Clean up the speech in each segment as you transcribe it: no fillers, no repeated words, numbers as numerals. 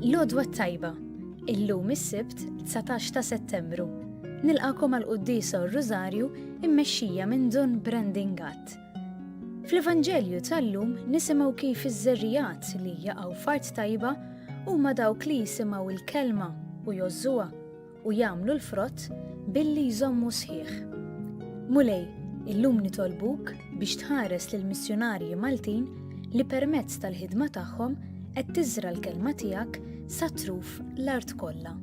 L-għodwa t-tajba, illum is-Sibt 19 ta' Settembru. Nilqakom għal quddiesa u r-Rużarju immexxija minn Dun Brandon Gatt. Fl-Evanġelju tal-lum nisimgħu kif iż-żerriegħat li jaqgħu f'art tajba huma dawk li jisimgħu l-kelma u jgħożżuha u jagħmlu l-frott billi jżommu sħiħ. Mulej, illum nitolbuk biex tħares lill-missjunarji Maltin li permezz tal-ħidma tagħhom qed tiżra' l-kelma tiegħek sa truf l-art kollha.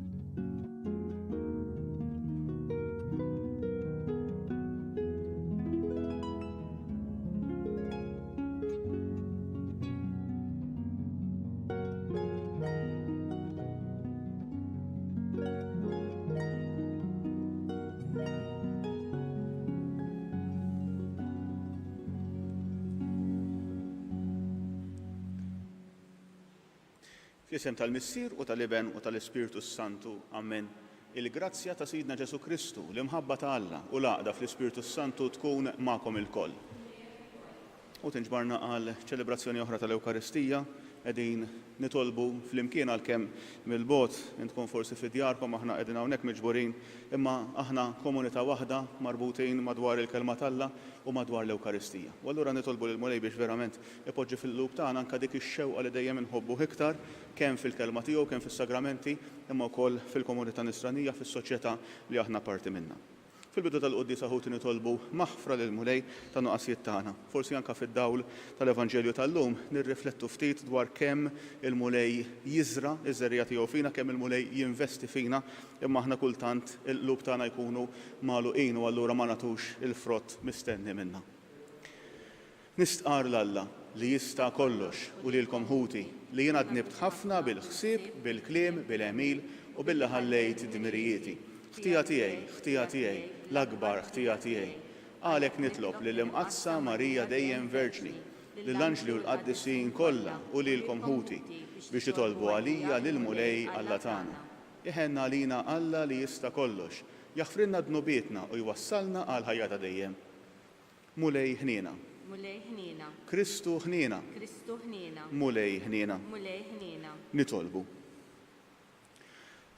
Fl-isem tal-Missier u tal-Iben u tal-Ispirtu s-Santu. Amen. Il-grazzja ta' Sidna Ġesù Kristu, l-imħabba ta' Alla u l-għaqda fl-Ispirtu s-Santu tkun magħkom ilkoll. U tinġbarna għal ċelebrazzjoni oħra tal-Ewkaristija, qegħdin nitolbu flimkien għalkemm mill-bogħod, intkom forsi fi djarkom, aħna qegħdin hawnhekk miġburin, imma aħna komunità waħda marbutin madwar il-Kelma t'Alla u madwar l-Ewkaristija. U allura nitolbu lill-Mulej biex verament Ipoġġi fil-qlub tagħna anke dik ix-xewqa li dejjem inħobbuh iktar, kemm fil-Kelma tiegħu, kemm fis-sagramenti, imma wkoll fil-komunità Nisranija, fis-soċjetà li aħna parti minnha. Fil-bidu tal-quddiesa ħuti nitolbu maħfra lill-Mulej tan-nuqqasijiet tagħna. Forsi anke fid-dawl tal-Evanġelju tal-lum nirriflettu ftit dwar kemm il-Mulej jiżra' ż-żerriegħa tiegħu fina, kemm il-Mulej jinvesti fina, imma aħna kultant il-qlub tagħna jkunu magħluqin u allura ma nagħtux il-frott mistenni minna. Nistqarr 'l Alla, li jista' kollox, u lilkom ħuti, li jiena dnibt ħafna bil-ħsieb, bil-kliem, bil-għemil, u billi ħallejt dmirijieti. Ħtija tiegħi, ħtija tiegħi, l-akbar ħtija tiegħi. Għalhekk nitlob lill-Imqaddsa Marija dejjem Verġni, lill-anġli u l-qaddisin kollha u lilkom ħuti, biex titolbu għalija lill-Mulej Alla tagħna. Iħenn għalina Alla li jista' kollox, jaħfrilna dnubietna u jwassalna għall-ħajja ta' dejjem. Mulej ħniena. Mulej ħniena. Kristu ħniena. Kristu ħniena. Mulej ħniena. Mulej ħniena. Nitolbu.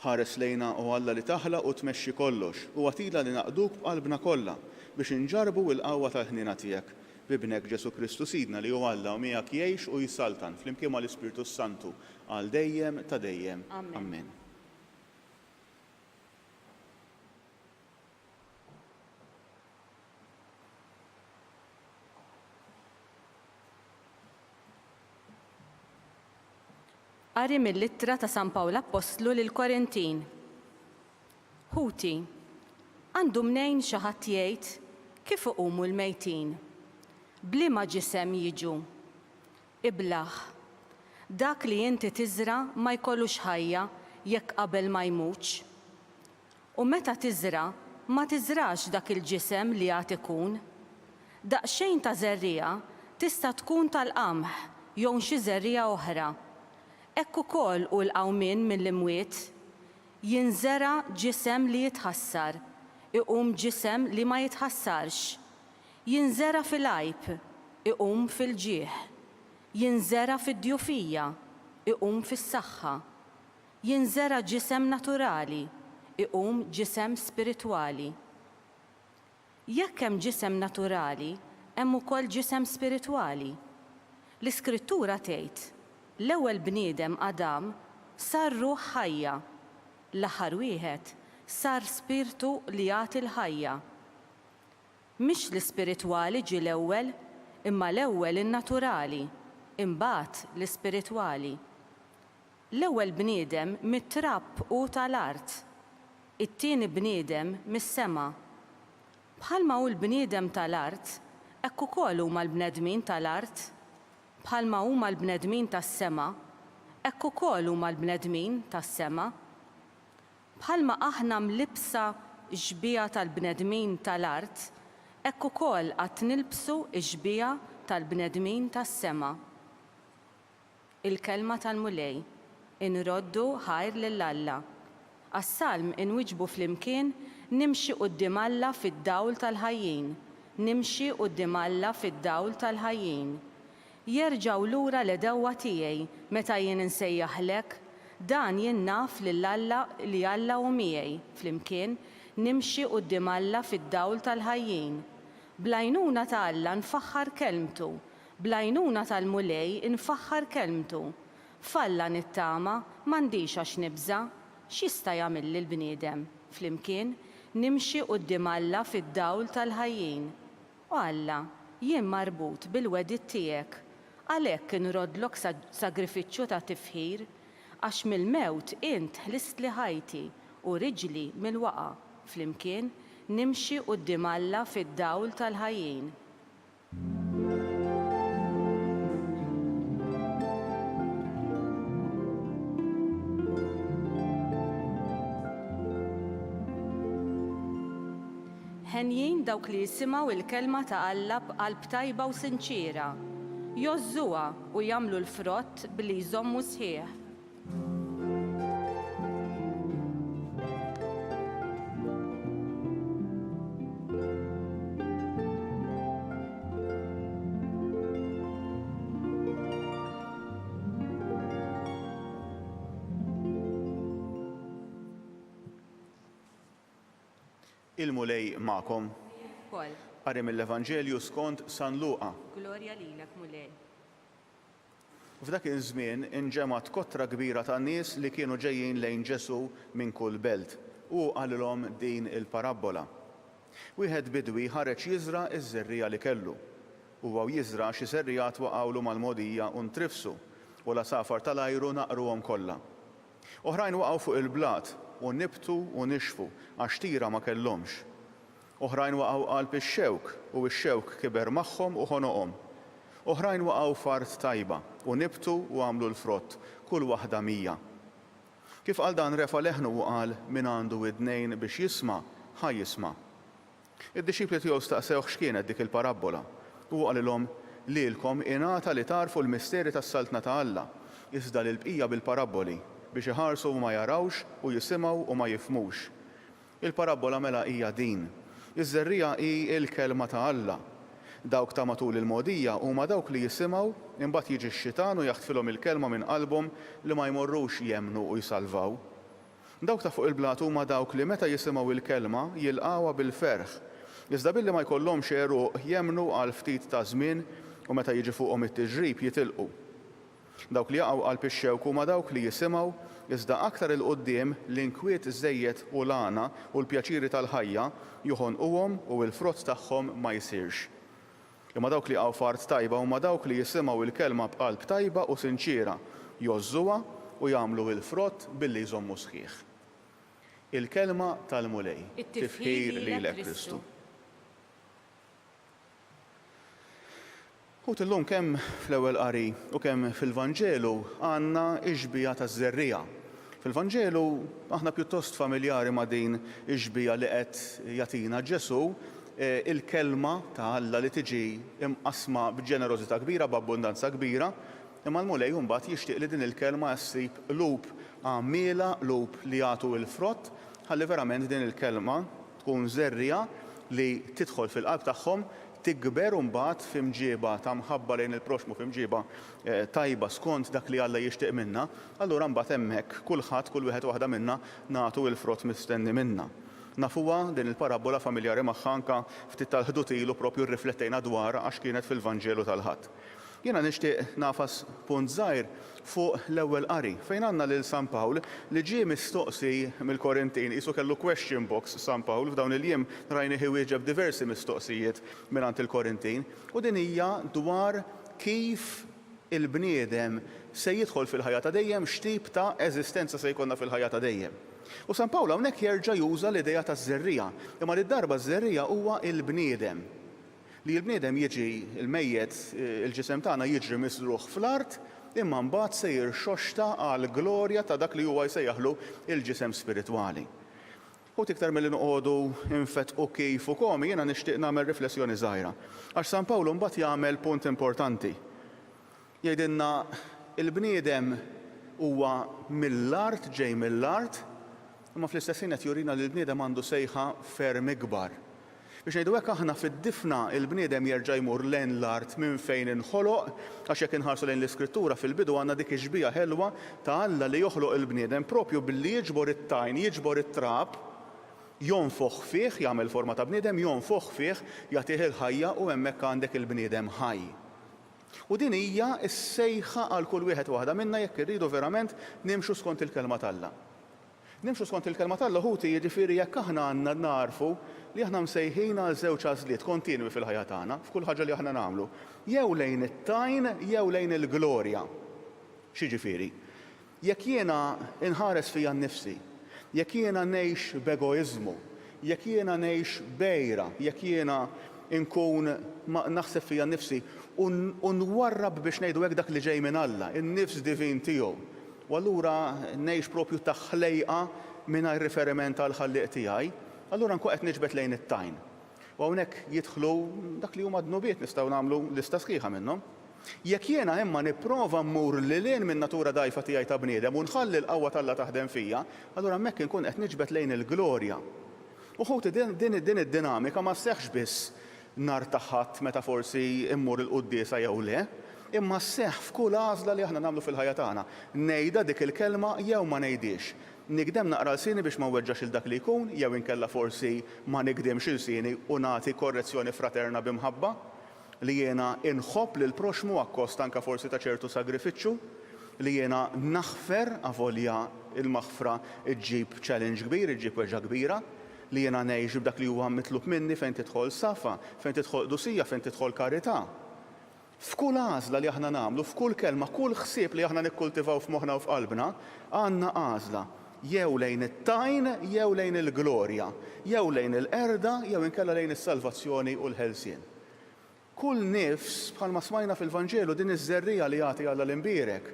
Ħares lejna o Alla li taħlaq u tmexxi kollox, u agħtina li naqduk b'qalbna kollha, biex inġarrbu il-qawwa tal-ħniena tiegħek. B'Ibnek Ġesù Kristu Sidna li hu Alla u miegħek jgħix u jsaltan flimkien mal-Ispirtu s-Santu għal dejjem ta' dejjem. Amen. Qari mill-Ittra ta' San Pawl Appostlu lill-Korintin. Ħuti, għandu mnejn xi ħadd jgħid, Kif iqumu l-mejtin? B'liema ġisem jiġu? Iblah. Dak li inti tiżra' ma jkollux ħajja jekk qabel ma jmutx. U meta tiżra', ma tiżrax dak il-ġisem li għad ikun. Daqsxejn ta' żerriegħa tista' tkun tal-qamħ jew xi żerriegħa oħra. Hekk ukoll hu l-qawmien mill-imwiet. Jinżera' ġisem li jitħassar, iqum ġisem li ma jitħassarx. Jinżera' fil-għajb, iqum fil-ġieħ. Jinżera' fid-djufija, iqum fis-saħħa. Jinżera' ġisem naturali, iqum ġisem spiritwali. Jekk hemm ġisem naturali, hemm ukoll ġisem spiritwali. L-Iskrittura tgħid, L-ewwel bniedem Adam sar ruħ ħajja, l-aħħar wieħed sar spirtu li jagħti l-ħajja. Mhix l-ispiritwali ġie l-ewwel, imma l-ewwel in-naturali, imbagħad l-ispiritwali. L-ewwel bniedem mit-trab hu ta' l-art, it-tieni bniedem mis-sema. Bħalma hu l-bniedem ta' l-art, hekk ukoll huma l-bnedmin ta' l-art. Bħalma huma l-bnedmin tas-sema, hekk ukoll huma l-bnedmin tas-sema. Bħalma aħna mlibbsa x-xbieha tal-bnedmin ta' l-art, hekk ukoll għad nilbsu x-xbieha tal-bnedmin tas-sema. Il-Kelma tal-Mulej. Inroddu ħajr lil Alla. Għas-Salm inwiġbu flimkien, Nimxi quddiem Alla fid-dawl tal-ħajjin, nimxi quddiem Alla fid-dawl tal-ħajjin. Jerġgħu lura l-għedewwa tiegħi meta jien insejjaħlek. Dan jien naf lil Alla li Alla hu miegħi, flimkien, nimxi quddiem Alla fid-dawl tal-ħajjin. Bl-għajnuna ta' Alla nfaħħar kelmtu, bl-għajnuna tal-Mulej infaħħar kelmtu. F'Alla nittama, m'għandix għax nibża'. X'jista' jagħmilli l-bniedem? Flimkien, nimxi quddiem Alla fid-dawl tal-ħajjin. O Alla, jien marbut bil-wegħdiet tiegħek, għalhekk inroddlok sagrifiċċju ta' tifħir, għax mill-mewt int ħlistli ħajti u riġli mill-waqgħa, flimkien, nimxi quddiem Alla fid-dawl tal-ħajjin. Henjin dawk li jisimgħu l-kelma ta' Alla b'qalb tajba u sinċiera, jgħożżuha u jagħmlu l-frott billi jżommu sħiħ. Il-Mulej magħkom. Ukoll. Qari mill-Evanġelju skont San Luqa. Glorja lilek, Mulej. F'dak iż-żmien inġemgħet kotra kbira ta' nies li kienu ġejjin lejn Ġesù minn kull belt, u hu qalilhom din il-parabbola. Wieħed bidwi ħareġ jiżra' ż-żerriegħa li kellu. Huwa u jiżra' xi żerriegħat waqgħulu mal-mogħdija u ntrifsu, u l-għasafar tal-ajru naqruhom kollha. Oħrajn waqgħu fuq il-blat u nibtu u nixfu għax tira ma kellhomx. Oħrajn waqgħu qalb ix-xewk u x-xewk kiber magħhom u ħonoqhom. Oħrajn waqgħu f'art tajba u nibtu u għamlu l-frott, kull waħda 100. Kif qal dan refa' leħnu u qal, Min għandu widnejn biex jisma', ħa jisma'. Id-dixxipli tiegħu staqsewh x'kienet dik il-parabbola. U hu qalilhom, Lilkom ingħata li tagħrfu l-misteri tas-saltna ta' Alla, iżda lill-bqija bil-parabboli, biex iħarsu u ma jarawx u jisimgħu u ma jifhmux. Il-parabbola mela hija din, Iż-żerriegħa hi l-kelma ta' Alla. Dawk ta' matul il-mogħdija huma dawk li jisimgħu, imbagħad jiġi x-xitan u jaħtfilhom il-kelma minn qalbhom li ma jmorrux jemmnu u jsalvaw. Dawk ta' fuq il-blat huma dawk li meta jisimgħu l-kelma jilqgħuha bil-ferħ. Iżda billi ma jkollhomx għeruq jemmnu għal ftit ta' żmien u meta jiġi fuqhom it-tiġrib jitilqu. Dawk li jaqgħu qalb ix-xewk huma dawk li jisimgħu, iżda aktar 'il quddiem l-inkwiet żejjed u l-għana u l-pjaċiri tal-ħajja joħonquhom u l-frott tagħhom ma jsirx. Imma dawk li jaqgħu f'art tajba huma dawk li jisimgħu l-kelma b'qalb tajba u sinċiera, jgħożżuha u jagħmlu l-frott billi jżommu sħiħ. Il-Kelma tal-Mulej. It-tifħir lilek, Kristu. Ħuti llum kemm fl-ewwel qari u kemm fil-Vanġelu għandna x-xbieha taż-żerriegħa. Fil-Vanġelu aħna pjuttost familjari ma' din ix-xbieha li qed jagħtina Ġesù, il-kelma ta' Alla li tiġi mqassma b'ġenerożità kbira, b'abbundanza kbira, imma l-Mulej imbagħad jixtieq li din il-kelma ssib qlub għammiela, qlub li jagħtu l-frott, ħalli verament din il-kelma tkun żerriegħa li tidħol fil-qalb tagħhom, tikber mbagħad fi mġieba ta' mħabba lejn il-proxxmu, fi mġieba tajba skont dak li Alla jixtieq minna, allura mbagħad hemmhekk kulħadd, kull wieħed u waħda minna nagħtu l-frott mistenni minna. Nafuha din il-parabbola, familjari magħha, anke ftit tal-Ħdud ilu propju rriflettejna dwarha għax kienet fil-Vanġelu tal-Ħadd. Jiena nixtieq nagħfas punt żgħir fuq l-ewwel qari, fejn għandna lil San Pawl li ġie mistoqsi mill-Korintin, qisu kellu question box San Pawl, f'dawn il-jiem rajnih iwieġeb diversi mistoqsijiet mingħand il-Korintin, u din hija dwar kif il-bniedem se jidħol fil-ħajja ta' dejjem, x'tip ta' eżistenza se jkollna fil-ħajja ta' dejjem. U San Pawl hawnhekk jerġa' juża l-idea taż-żerriegħa, imma did-darba ż-żerriegħa huwa l-bniedem. Li l-bniedem jiġi, il-mejjet, il-ġisem tagħna jiġri miżrugħ fl-art, imma mbagħad se jirxoxta għall-glorja ta' dak li huwa jsejjaħlu l-ġisem spiritwali. Ħuti iktar milli noqogħdu nfettqu kif u komi, jiena nixtieq nagħmel riflessjoni żgħira. Għax San Pawl imbagħad jagħmel punt importanti. Jgħidilna l-bniedem huwa mill-art, ġej mill-art, imma fl-istess ħin qed jurina li l-bniedem għandu sejħa ferm ikbar. Biex ngħidu hekk aħna fid-difna il-bniedem jerġa' jmur lejn l-art minn fejn inħoloq, għax jekk inħarsu lejn l-Iskrittura fil-bidu għandna dik ix-xbieha ħelwa ta' Alla li joħloq il-bniedem propju billi jiġbor it-tajn, jiġbor it-trab, jonfoħ fih, jagħmel forma ta' bniedem, jonfoħ fih, jagħtih il-ħajja u hemmhekk għandek il-bniedem ħaj. U din hija s-sejħa għal kull wieħed u waħda minna jekk irridu verament nimxu skont il-Kelma t'Alla. Nimxu skont il-Kelma t'Alla, ħuti, jiġifieri jekk aħna għandna nagħrfu li aħna msejħin għal żewġ għażliet kontinwi fil-ħajja tagħna, f'kull ħaġa li aħna nagħmlu, jew lejn it-tajn jew lejn il-glorja. X'jiġifieri? Jekk jiena nħares fija nnifsi, jekk jiena ngħix b'egoiżmu, jekk jiena ngħix b'għira, jekk jiena nkun naħseb fija nnifsi u nwarrab biex ngħidu hekk dak li ġej minn Alla, in-nifs divin tiegħu, U allura ngħix propju ta' ħlejqa mingħajr riferiment għall-Ħallieq tiegħi, allura nkun qed niġbed lejn it-tajn. U hawnhekk jidħlu dak li huma dnubiet, nistgħu nagħmlu lista sħiħa minnhom. Jekk jiena imma nipprova mmur lil hinn min-natura dgħajfa tiegħi ta' bniedem u nħalli l-qawwa t'Alla taħdem fija, allura hemmhekk inkun qed niġbed lejn il-glorja. U ħuti, din, din, din id-dinamika ma sseħħx biss nhar ta' Ħadd meta forsi mmur il-quddiesa jew le, imma sseħħ f'kull għażla li aħna nagħmlu fil-ħajja tagħna. Ngħidha dik il-kelma jew ma ngħidhiex. Nigdem naqra lsieni biex ma nweġġax 'il dak li jkun jew inkella forsi ma nigdimx ilsieni u nagħti korrezzjoni fraterna bi mħabba, li jiena inħobb lill-proxxmu akkost anke forsi ta' ċertu sagrifiċċju, li jiena naħfer avolja l-maħfra ġġib challenge kbir, iġġib weġgħa kbira. Li jiena ngħix b'dak li huwa mitlub minni fejn tidħol safa, fejn tidħol qdusija, fejn tidħol karità. F'kull għażla li aħna nagħmlu, f'kull kelma, kull ħsieb li aħna nikkultivaw f'moħħna u f'qalbna, għandna għażla, jew lejn it-tajn jew lejn il-glorja, jew lejn il-qerda jew inkella lejn is-salvazzjoni u l-ħelsien. Kull nifs, bħalma smajna fil-Vanġelu, din iż-żerriegħa li jagħti Alla l-Imbierek,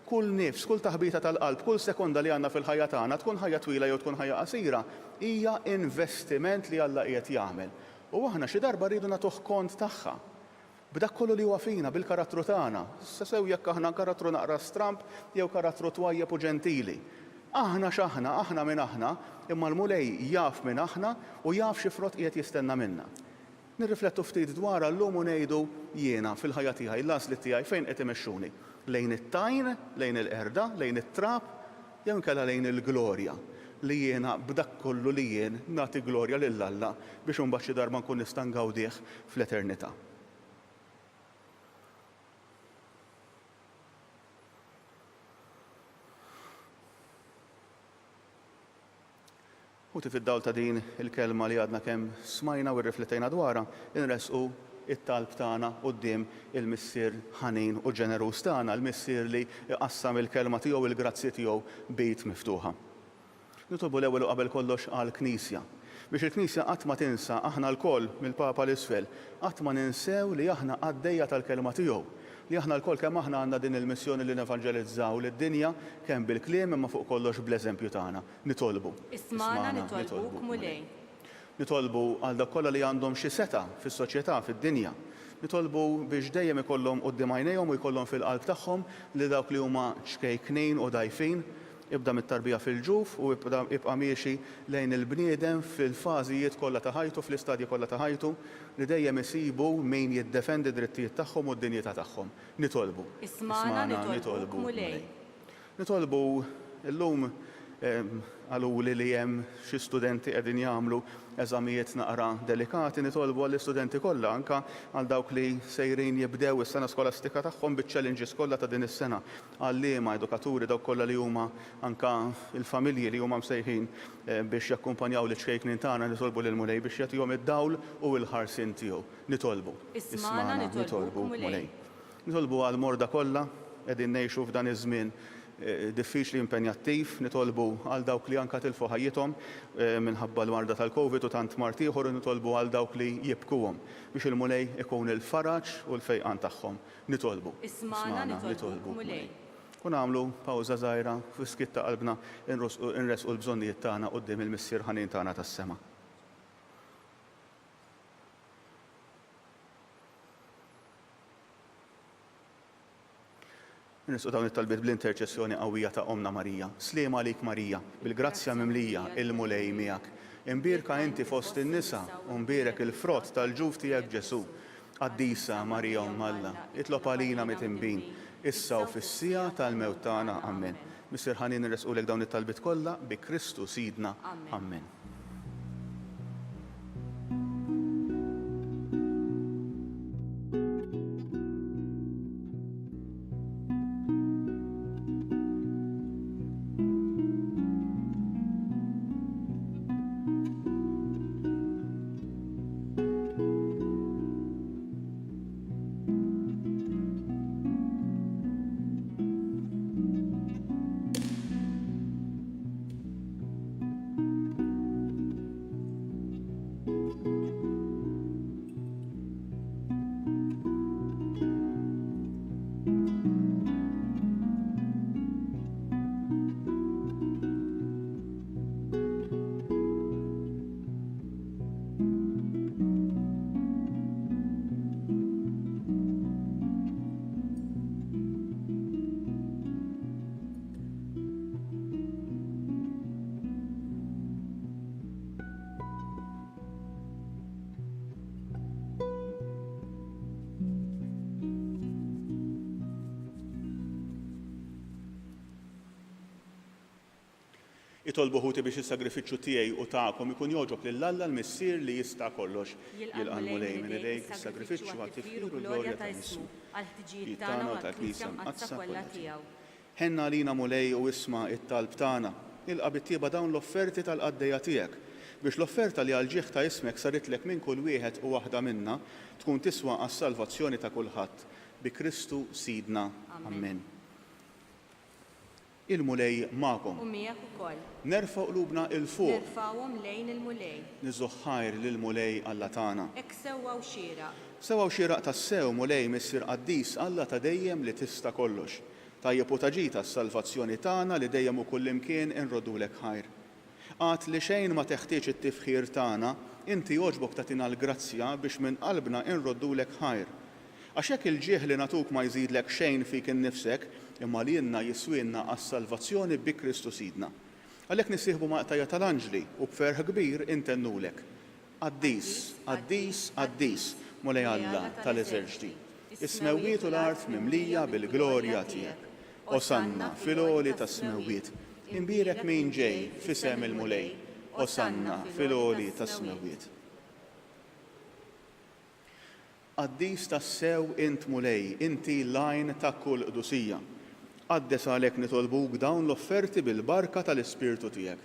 kull nifs, kull taħbita tal-qalb, kull sekonda li għandna fil-ħajja tagħna, tkun ħajja twila jew tkun ħajja qasira, hija investiment li Alla qiegħed jagħmel. U aħna xi darba rridu nagħtuh kont tagħha. B'dak kollu li huwa fina, bil-karattru tagħna, sew jekk aħna karattru naqra stramb jew karattru twajjeb u ġentili. Aħna x'aħna, aħna min aħna, imma l-Mulej jaf min aħna u jaf xi frott qiegħed jistenna minna. Nirriflettu ftit dwarha llum u ngħidu, jiena, fil-ħajja tiegħi, l-għażliet tiegħi fejn qed imexxuni? Lejn it-tajn, lejn il-qerda, lejn it-trab, jew inkella lejn il-glorja, li jiena b'dak kollu li jien nagħti glorja lil Alla biex imbagħad xi darba nkun nista' ngawdih fl-eternità. Ħuti fid-dawl ta' din il-kelma li għadna kemm smajna u rriflettejna dwarha, inressqu t-talb tagħna quddiem il-Missier ħanin u ġeneruż tagħna, il-Missier li jqassam il-kelma tiegħu, il-grazzji tiegħu b'id miftuħa. Nitolbu l-ewwel u qabel kollox għall-Knisja. Biex il-Knisja qatt ma tinsa, aħna lkoll, mill-Papa 'l isfel, qatt ma ninsew li aħna qaddejja tal-kelma tiegħu, li aħna lkoll kemm aħna għandna din il-missjoni li nevanġelizzaw lid-dinja kemm bil-kliem imma fuq kollox bl-eżempju tagħna. Nitolbu. Ismagħna nitolbuk, Mulej. Nitolbu għal dawk kollha li għandhom xi setgħa fis-soċjetà, fid-dinja. Nitolbu biex dejjem ikollhom quddiem għajnejhom u jkollhom fil-qalb tagħhom li dawk li huma ċkejknin u dgħajfin, ibda mit-tarbija fil-ġuf u ibqa' miexi lejn il-bniedem fil-fażijiet kollha ta' ħajtu, fl-istadji kollha ta' ħajtu, li dejjem isibu min jiddefendi d-drittijiet tagħhom u d-dinjità tagħhom. Nitolbu. Ismagħna nitolbuk, Mulej. Nitolbu llum qaluli li hemm xi studenti qegħdin jagħmlu eżamijiet naqra delikati, nitolbu għall-istudenti kollha, anke għal dawk li sejrin jibdew is-sena skolastika tagħhom biċ-challenges kollha ta' din is-sena, għalliema, edukaturi, dawk kollha li huma anke l-familji li huma msejħin biex jakkumpanjaw liċ-ċkejknin tagħna, nitolbu lill-Mulej biex jagħtihom id-dawl u l-ħarsien tiegħu. Nitolbu. Ismagħna nitolbuk, Mulej. Nitolbu għall-morda kollha, qegħdin ngħixu f'dan iż-żmien diffiċli, impenjattiv, nitolbu għal dawk li anke tilfu ħajjithom minħabba l-marda tal-Covid u tant mard ieħor u nitolbu għal dawk li jibkuhom biex il-Mulej ikun il-faraġ u l-fejqan tagħhom. Nitolbu. Ismagħna nitolbuk, Mulej. U nagħmlu pawża żgħira fis-skiet ta' qalbna nressqu l-bżonnijiet tagħna quddiem il-Missier ħanin tagħna tas-sema. Inressqu dawn it-talbiet bl-interċessjoni qawwija ta' Ommna Marija. Sliem għalik Marija, bil-grazzja mimlija, il-Mulej miegħek. Imbierka inti fost in-nisa, u mbierek il-frott tal-ġuf tiegħek Ġesù. Qaddisa Marija Omm Alla, itlob għalina mitinbin, issa u fis-siegħa tal-mewt tagħna. Ammen. Missier ħanin inressqulek dawn it-talbiet kollha bi Kristu Sidna. Ammen. Itolbu ħuti biex is-sagrifiċċju tiegħi u tagħkom ikun jogħġob lil Alla l-Missier li jista' kollox. Jilqa' l-Mulej minn idejk is-sagrifiċċju għat-tifħir u l-glorja ta' ismu, għall-ħtiġijiet tagħna u tal-Knisja Mqaddsa kollha tiegħu. Ħenn għalina Mulej u isma' t-talb tagħna. Ilqa' bit-tjieba dawn l-offerti tal-qaddejja tiegħek, biex l-offerta li għall-ġieħ ta' ismek saritlek minn kull wieħed u waħda minna tkun tiswa għas-salvazzjoni ta' kulħadd. Bi Kristu Sidna. Ammen. Il-Mulej magħkom. U miegħek ukoll. Nerfgħu qlubna 'l fuq. Nerfgħuhom lejn il-Mulej. Niżżuh ħajr lill-Mulej Alla tagħna. Hekk sewwa u xieraq. Sewwa u xieraq tassew, Mulej, Missier qaddis, Alla ta' dejjem li tista' kollox. Tajjeb u ta' ġid għas-salvazzjoni tagħna li dejjem u kullimkien inroddulek ħajr. Għad li xejn ma teħtieġ it-tifħir tagħna, inti jogħġbok tagħtina l-grazzja biex minn qalbna inroddulek ħajr. Għax hekk il-ġieħ li nagħtuk ma jżidlek xejn fik innifsek, imma lilna jiswielna għas-salvazzjoni bi Kristu Sidna. Għalhekk nissieħbu mal-qtajja tal-anġli u b'ferħ kbir intennulek, Qaddis, qaddis, qaddis, Mulej Alla tal-eżerċti! Is-smewwiet u l-art mimlija bil-glorja tiegħek. Osanna fil-għoli tas-smewwiet. Imbierek min ġej f'isem il-Mulej. Osanna fil-għoli tas-smewwiet. Qaddis tassew int Mulej, inti l-għajn ta' kull qdusija. Qaddes għalhekk nitolbuk dawn l-offerti bil-barka tal-Ispirtu tiegħek,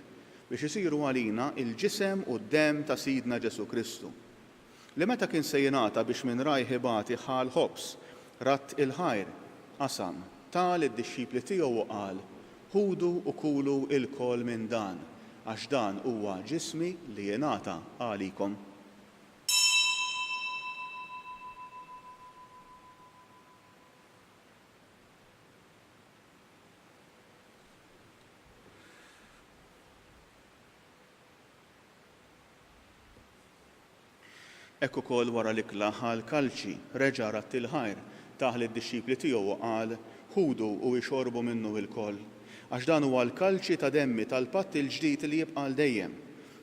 biex isiru għalina l-ġisem u d-demm ta' Sidna Ġesù Kristu, li meta kien se jingħata biex minn rajh ibati ħa l-ħobż, radd il-ħajr, qasam, ta lid-dixxipli tiegħu u qal, Ħudu u kulu ilkoll minn dan, għax dan huwa ġismi li jingħata għalikom. Hekk ukoll wara l-ikla ħa l-kalċi, reġa' radd il-ħajr, tah lid-dixxipli tiegħu u qal, Ħudu u ixorbu minnu ilkoll, għax dan huwa l-kalċi ta' demmi tal-patt il-ġdid li jibqa' għal dejjem.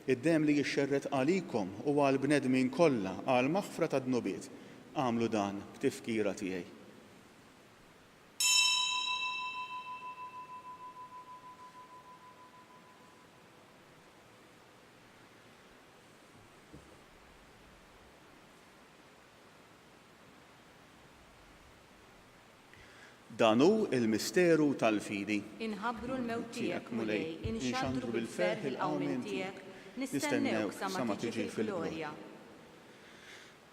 Id-demm li jixxerred għalikom u għall-bnedmin kollha għall-maħfra tad-dnubiet. Agħmlu dan b'tifkira tiegħi. Dan hu l-misteru tal-fidi. Inħabbru l-mewt tiegħek, Mulej, inxandru bil-ferħ il-qawmien tiegħek, nistennewk sa ma tiġi fil-glorja.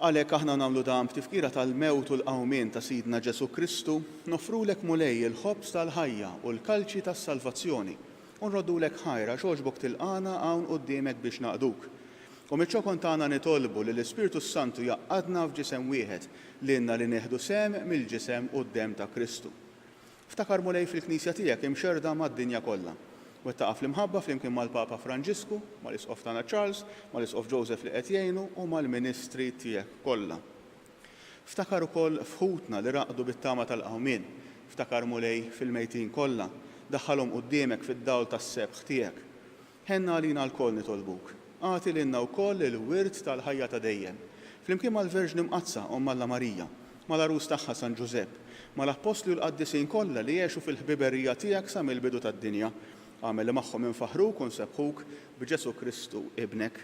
Għalhekk aħna nagħmlu dan b'tifkira tal-mewt u l-qawmien ta' Sidna Ġesù Kristu, noffrulek Mulej il-ħobż tal-ħajja u l-kalċi tas-salvazzjoni, u nroddulek ħajr għax għoġbok tilqagħna hawn quddiemek biex naqduk. U miċ-ċokon tagħna nitolbu li l-Ispirtu s-Santu jgħaqqadna f'ġisem wieħed, lilna li nieħdu sehem mill-ġisem u d-demm ta' Kristu. Ftakar Mulej fil-Knisja tiegħek imxerrda mad-dinja kollha. Wettaqha fl-imħabba flimkien mal-Papa Franġisku, mal-Isqof tagħna Charles, mal-Isqof Joseph li qed jgħinu u mal-ministri tiegħek kollha. Ftakar ukoll f'ħutna li raqdu bit-tama tal-qawmien. Ftakar Mulej fil-mejtin kollha. Daħħalhom quddiemek fid-dawl tas-sebħ tiegħek. Ħenn għalina lkoll nitolbuk. Agħti lilna wkoll il-wirt tal-ħajja ta' dejjem. Flimkien mal-Verġni Mqaddsa, Omm Alla Marija, mal-Għarus tagħha San Ġużepp, mal-Appostli u l-qaddisin kollha li għexu fil-ħbiberija tiegħek sa mill-bidu tad-dinja, agħmel li magħhom infaħħruk u nsebbħuk b'Ġesù Kristu, Ibnek.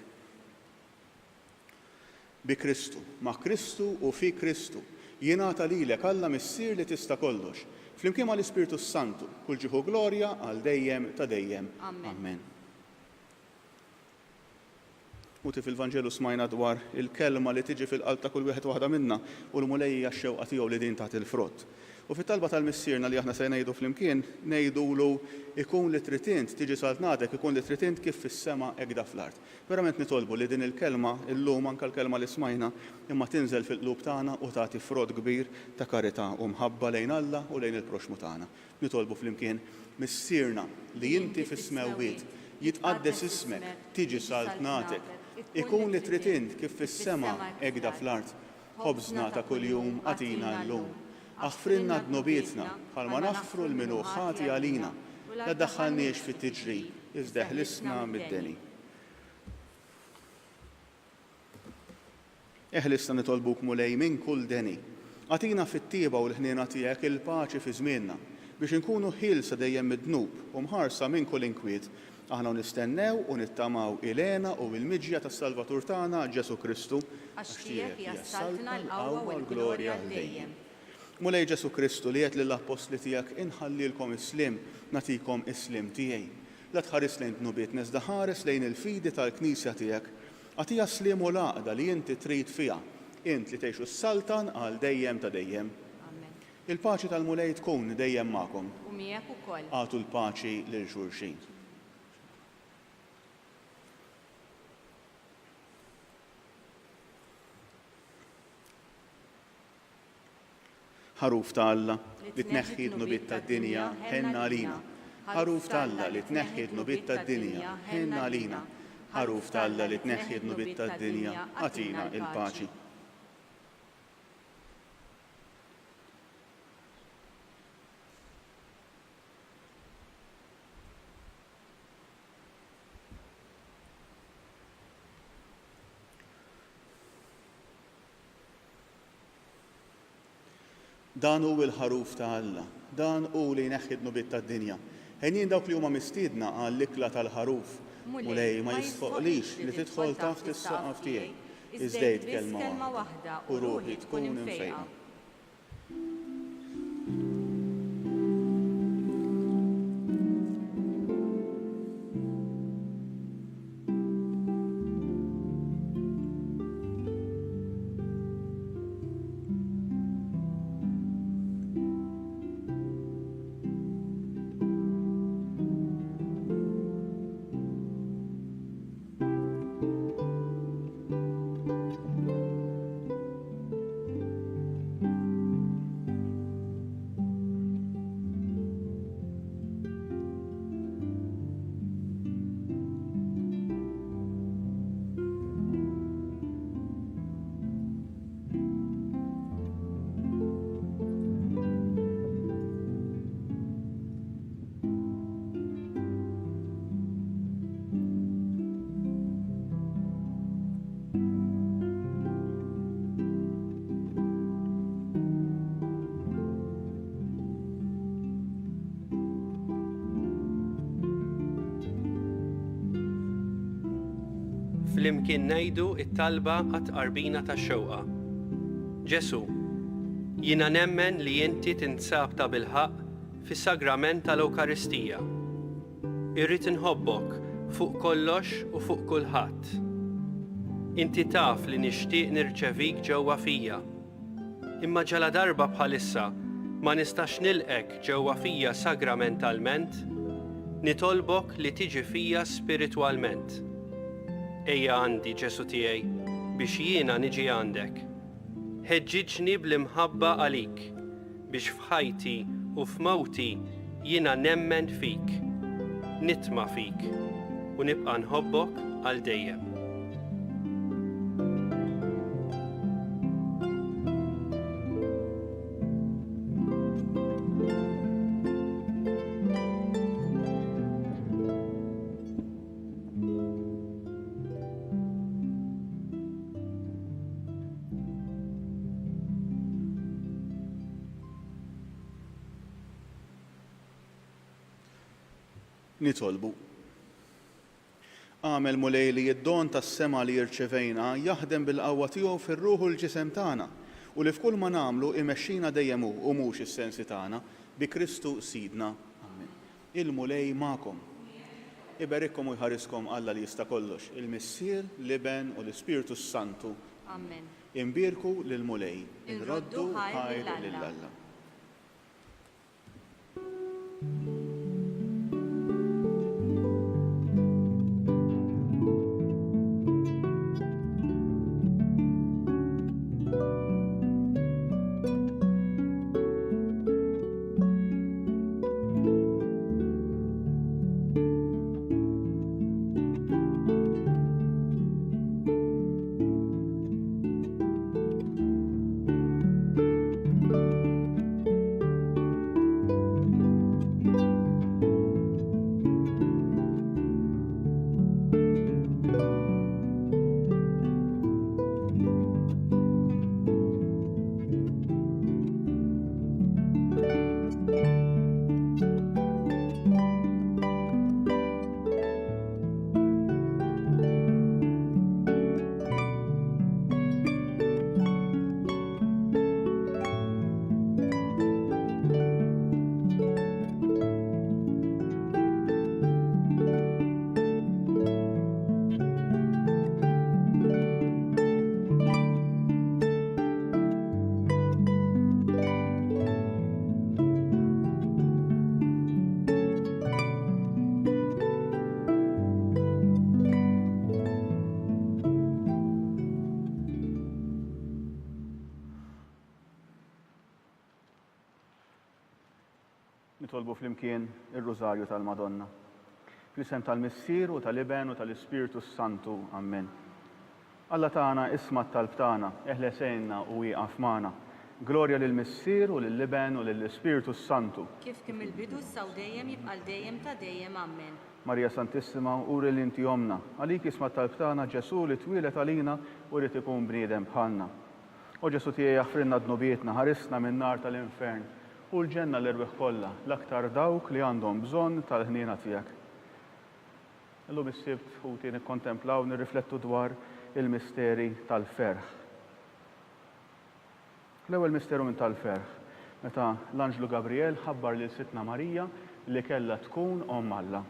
Bi Kristu, ma' Kristu u fi Kristu, jingħata lilek, Alla Missier li tista' kollox, flimkien mal-Ispirtu s-Santu, kull ġieħ u glorja għal dejjem ta' dejjem. Amen. Ħuti fil-Vanġelu smajna dwar il-kelma li tiġi fil-qalb ta' kull wieħed u waħda minna u l-Mulej hija x-xewqa tiegħu li din tagħti l-frott. U fit-talba tal-Missierna li aħna se ngħidu flimkien, ngħidulu, Ikun li trid int, tiġi saltnatek, ikun li trid int kif fis-sema hekk da fl-art. Verament nitolbu li din il-kelma illum, anke l-kelma li smajna, imma tinżel fil-qlub tagħna u tagħti frott kbir ta' karità u mħabba lejn Alla u lejn il-proxxmu tagħna. Nitolbu flimkien, Missierna li inti fis-smewwiet, jitqaddes ismek, tiġi saltnatek, ikun li trid int kif fis-sema hekk da fl-art. Ħobżna ta' kuljum agħtina llum. Aħfrilna dnubietna, bħalma naħfru 'l min hu ħati għalina. La ddaħħalniex fit-tiġrib, iżda eħlisna mid-deni. Eħlisna nitolbuk, Mulej, minn kull deni. Agħtina fit-tjieba u l-ħniena tiegħek il-paċi fi żmienna, biex inkunu ħielsa dejjem mid-dnub u mħarsa minn kull inkwiet, aħna u nistennew u nittamaw il-hena u il-miġja tas-Salvatur tagħna, Ġesù Kristu. Għax tiegħek hija s-saltna, l-qawwa u l-glorja għal dejjem. Mulej Ġesù Kristu, li għedt lill-appostli tiegħek, Inħallilkom is-sliem, nagħtikom is-sliem tiegħi. La tħares lejn dnubietna iżda ħares lejn il-fidi tal-Knisja tiegħek. Agħtiha s-sliem u l-għaqda li inti trid fiha, int li tgħix u ssaltan għal dejjem ta' dejjem. Amen. Il-paċi tal-Mulej tkun dejjem magħkom. U miegħek ukoll. Agħtu l-paċi lil xulxin. Ħaruf ta' Alla, li tneħħi d-dnubiet tad-dinja, ħenn għalina. Ħaruf ta' Alla, li tneħħi d-dnubiet tad-dinja, ħenn għalina. Ħaruf ta' Alla, li tneħħi d-dnubiet tad-dinja, agħtina l-paċi. Dan hu l-Ħaruf ta' Alla. Dan hu li jneħħi d-dnubiet tad-dinja. Henjin dawk li huma mistiedna għall-ikla tal-Ħaruf. Mulej, ma jistħoqqlix li tidħol taħt is-saqaf tiegħi, iżda għid kelma waħda u ruħi tkun imfejqa. Flimkien ngħidu t-talba għat-tqarbina tax-xewqa. Ġesù, jiena nemmen li inti tinsab tabilħaqq fis-Sagrament tal-Ewkaristija. Irrid inħobbok fuq kollox u fuq kulħadd. Inti taf li nixtieq nirċevik ġewwa fija. Imma ġaladarba bħalissa ma nistax nilqgħek ġewwa fija sagramentalment, nitolbok li tiġi fija spiritwalment. Ejja għandi, Ġesù tiegħi, biex jiena niġi għandek. Ħeġġiġni bl-imħabba għalik, biex f'ħajti u f'mewti jiena nemmen fik, nitma' fik, u nibqa' nħobbok għal dejjem. Nitolbu. Agħmel, Mulej, li d-don tas-sema li rċevejna jaħdem bil-qawwa tiegħu fir-ruħ u l-ġisem tagħna, u li f'kull ma nagħmlu imexxina dejjem hu u mhux is-sensi tagħna, bi Kristu Sidna. Ammen. Il-Mulej magħkom. Iberikkom u jħariskom Alla li jista' kollox, il-Missier, l-Iben u l-Ispirtu s-Santu. Ammen. Inbierku lill-Mulej. Inroddu ħajr lil Alla. Nitolbu flimkien ir-Rużarju tal-Madonna. Fl-isem tal-Missier u tal-Iben u tal-Ispirtu s-Santu. Ammen. Alla tagħna, isma' t-talb tagħna, eħles għinna u ieqaf magħna. Glorja lill-Missier u lill-Iben u lill-Ispirtu s-Santu. Kif kien mill-bidu issa u dejjem jibqa' għal dejjem ta' dejjem. Ammen. Marija Santissima, uri li inti Ommna. Għalik jisma' t-talb tagħna Ġesù li twieled għalina u ried ikun bniedem bħalna. O Ġesù tiegħi aħfrilna dnubietna, ħarisna min-nar tal-infern, u l-ġenna l-erwieħ kollha, l-aktar dawk li għandhom bżonn tal-ħniena tiegħek. Illum is-Sibt, ħuti, nikkontemplaw, nirriflettu dwar il-misteri tal-ferħ. L-ewwel misteru minn tal-ferħ, meta l-anġlu Gabriel ħabbar lil Sidtna Marija li kellha tkun Omm Alla.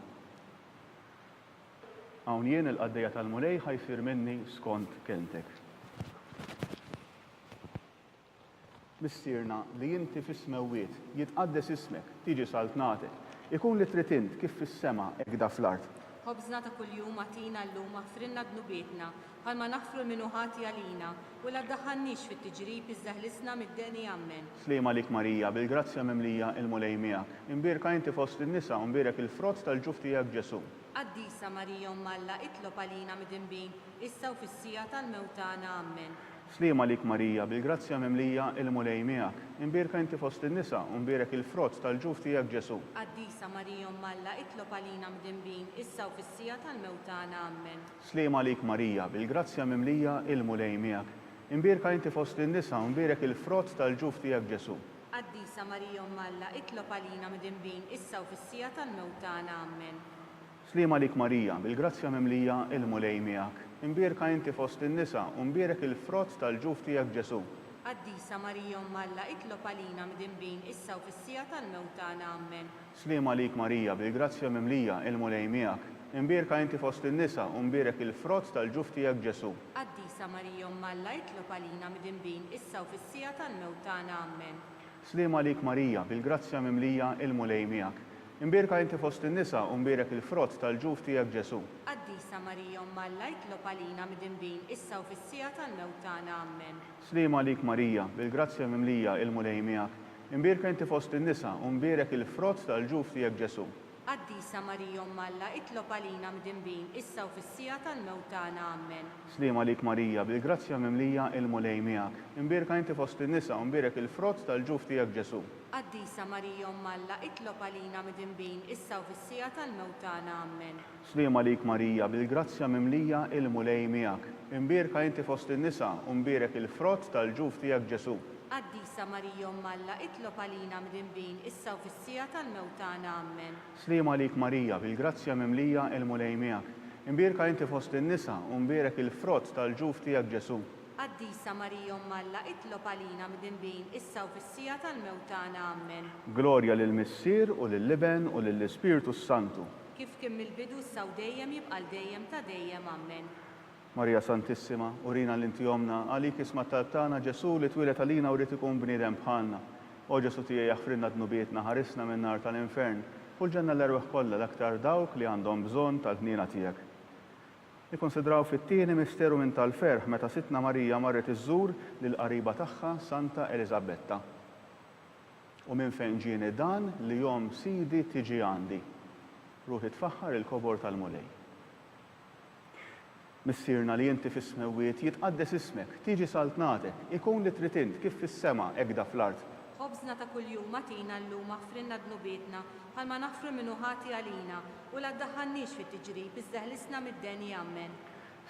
Hawn jien il-qaddejja tal-Mulej ħa jsir minni skont kelmtek. Missierna li inti fis-smewwiet, jitqaddes ismek, tiġi saltnatek, ikun li trid int kif fis-sema hekk da fl-art. Ħobżna ta' kuljum agħtina llum aħfrilna dnubietna, bħalma naħfru 'l min hu ħati għalina, u la ddaħħalniex fit-tiġrib iżda ħlisna mid-deni. Ammen. Sliem għalik Marija, bil-grazzja mimlija il-Mulej miegħek. Imbierka inti fost in-nisa u mbierek il-frott tal-ġuf tiegħek Ġesù. Qaddisa Marija Omm Alla itlob għalina midinbin, issa u fis-siegħa tal-mewt tagħna. Ammen. Sliem għalik Marija, bil-grazzja mimlija, il-Mulej miegħek. Imbierka inti fost in-nisa, u mbierek il-frott tal-ġuf tiegħek Ġesù. Qaddisa Marija Omm Alla, itlob għalina mdinbin, issa u fis-siegħa tal-mewt tagħna. Ammen. Sliem għalik Marija, bil-grazzja mimlija, il-Mulej miegħek. Imbierka inti fost in-nisa, u mbierek il-frott tal-ġuf tiegħek Ġesù. Qaddisa Marija Omm Alla, itlob għalina mdinbin, issa u fis-siegħa tal-mewt tagħna. Ammen. Sliem għalik Marija, bil-grazzja mimlija, il-Mulej miegħek. Imbierka inti fost in-nisa, u mbierek il-frott tal-ġuf tiegħek Ġesù. Qaddisa Marija Omm Alla, itlob għalina mdinbin, issa u fis-siegħa tal-mewt tagħna. Ammen. Sliem għalik Marija, bil-grazzja mimlija, il-Mulej miegħek. Imbierka inti fost in-nisa, u mbierek il-frott tal-ġuf tiegħek Ġesù. Qaddisa Marija Omm Alla, itlob għalina mdinbin, issa u fis-siegħa tal-mewt tagħna. Ammen. Sliem għalik Marija, bil-grazzja mimlija, il-Mulej miegħek. Imbierka inti fost in-nisa u mbierek il-frott tal-ġuf tiegħek Ġesù. Qaddisa Marija Omm Alla itlob għalina midinbin issa u fis-siegħa tal-mewt tagħna. Ammen. Sliem għalik Marija, bil-grazzja mimlija, il-Mulej miegħek. Imbierka inti fost in-nisa u mbierek il-frott tal-ġuf tiegħek Ġesù. Qaddisa Marija Omm Alla itlob għalina midinbin issa u fis-siegħa tal-mewt tagħna. Ammen. Sliem għalik Marija, bil-grazzja mimlija, il-Mulej miegħek. Imbierka inti fost in-nisa u mbierek il-frott tal-ġuf tiegħek Ġesù. Qaddisa Marija Omm Alla, itlob għalina midinbin, issa u fis-siegħa tal-mewt tagħna. Ammen. Sliem għalik Marija, bil-grazzja mimlija, il-Mulej miegħek. Imbierka inti fost in-nisa u mbierek il-frott tal-ġuf tiegħek Ġesù. Qaddisa Marija Omm Alla, itlob għalina mdinbin, issa u fis-siegħa tal-mewt tagħna. Ammen. Sliema għalik Marija, bil-grazzja mimlija, il-Mulej miegħek. Imbierka inti fost in-nisa, u mbierek il-frott tal-ġuf tiegħek Ġesù. Qaddisa Marija Omm Alla, itlob għalina mdinbin, issa u fis-siegħa tal-mewt tagħna. Ammen. Glorja lill-Missier, u lill-Iben, u lill-Ispirtu s-Santu. Kif kien mill-bidu, issa u dejjem, jibqa' għal dejjem ta' dejjem. Ammen. Marija Santissima, urina li inti Ommna, għalik isma' t-talb tagħna, Ġesù li twieled għalina u ried ikun bniedem bħalna. O Ġesù tiegħi aħfrilna dnubietna, ħarisna min-nar tal-infern, u l-ġenna l-erwieħ kollha, l-aktar dawk li għandhom bżonn tal-ħniena tiegħek. Nikkonsidraw fit-tieni misteru minn tal-ferħ meta Sidtna Marija marret iżżur lill-qariba tagħha Santa Eliżabetta. U minn fejn ġieni dan li omm Sidi tiġi għandi? Ruħi tfaħħar il-kobor tal-Mulej. Missierna li inti fis-smewwiet, jitqaddes ismek, tiġi saltnatek, ikun li trid int kif fis-sema hekk da fl-art. Ħobżna ta' kuljum agħtina llum aħfrilna dnubietna, bħalma naħfru min hu ħati għalina, u la ddaħħalniex fit-tiġrib, iżda eħlisna mid-deni. Ammen.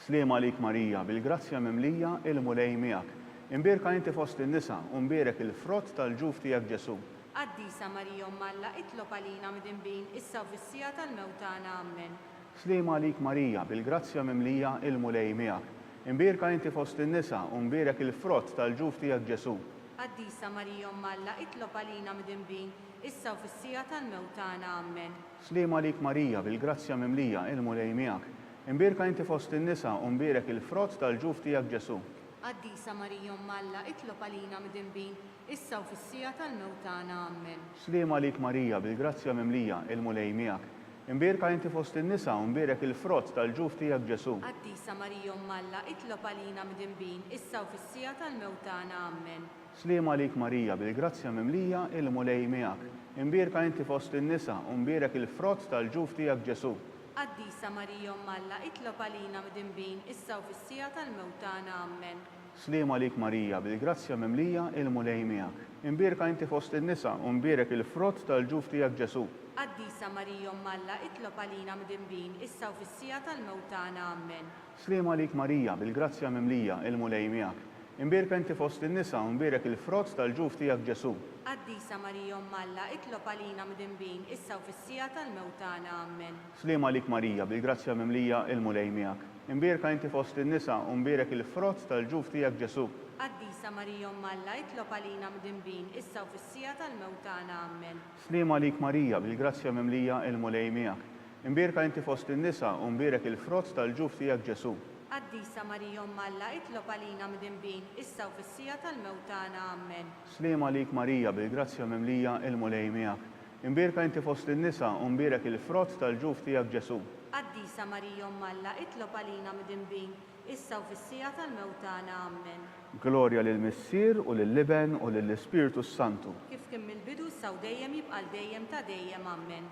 Sliem għalik Marija, bil-grazzja mimlija, il-Mulej miegħek. Imbierka inti fost in-nisa, u mbierek il-frott tal-ġuf tiegħek Ġesù. Qaddisa Marija Omm Alla, itlob għalina midinbin, issa u fis-siegħa tal-mewt tagħna. Ammen. Sliema għalik Marija, bil-grazzja mimlija, il-Mulej miegħek. Imbierka inti fost in-nisa, u mbierek il-frott tal-ġuf tiegħek Ġesù. Qaddisa Marija Omm Alla, itlob għalina midinbin, issa u fis-siegħa tal-mewt tagħna. Ammen. Sliema għalik Marija, bil-grazzja mimlija, il-Mulej miegħek. Imbierka inti fost in-nisa, u mbierek il-frott tal-ġuf tiegħek Ġesù. Qaddisa Marija Omm Alla, itlob għalina midinbin, issa u fis-siegħa tal-mewt tagħna. Ammen. Sliema għalik Marija, bil-grazzja mimlija, il-Mulej miegħek. Imbierka inti fost in-nisa u mbierek il-frott tal-ġuf tiegħek Ġesù. Qaddisa Marija Omm Alla, itlob għalina midinbin, issa u fis-siegħa tal-mewt tagħna. Ammen. Sliema għalik Marija, bil-grazzja mimlija, il-Mulej miegħek. Imbierka inti fost in-nisa u mbierek il-frott tal-ġuf tiegħek Ġesù. Qaddisa Marija Omm Alla, itlob għalina midinbin, issa u fis-siegħa tal-mewt tagħna. Ammen. Sliema għalik Marija, bil-grazzja mimlija, il-Mulej miegħek. Imbierka inti fost in-nisa u mbierek il-frott tal-ġuf tiegħek Ġesù. Qaddisa Marija Omm Alla, itlob għalina midinbin, issa u fis-siegħa tal-mewt tagħna. Ammen. Sliema għalik Marija, bil-grazzja mimlija, il-Mulej miegħek. Imbierka inti fost in-nisa u mbierek il-frott tal-ġuf tiegħek Ġesù. Qaddisa Marija Omm Alla, itlob għalina midinbin, issa u fis-siegħa tal-mewt tagħna. Ammen. Sliema għalik Marija, bil-grazzja mimlija, il-Mulej miegħek. Imbierka inti fost in-nisa u mbierek il-frott tal-ġuf tiegħek Ġesù. Qaddisa Marija Omm Alla, itlob għalina mdinbin, issa u fis-siegħa tal-mewt tagħna. Ammen. Sliema għalik Marija, bil-grazzja mimlija, il-Mulej miegħek. Imbierka inti fost in-nisa u mbierek il-frott tal-ġuf tiegħek Ġesù. Qaddisa Marija Omm Alla, itlob għalina mdinbin, issa u fis-siegħa tal-mewt tagħna. Ammen. Sliema għalik Marija, bil-grazzja mimlija, il-Mulej miegħek. Imbierka inti fost in-nisa u mbierek il-frott tal-ġuf tiegħek Ġesù. Qaddisa Marija Omm Alla, itlob għalina midinbin, issa u fis-siegħa tal-mewt tagħna. Ammen. Glorja lill-Missier u lill-Iben u lill-Ispirtu s-Santu. Kif kien mill-bidu issa u dejjem jibqa' għal dejjem ta' dejjem. Ammen.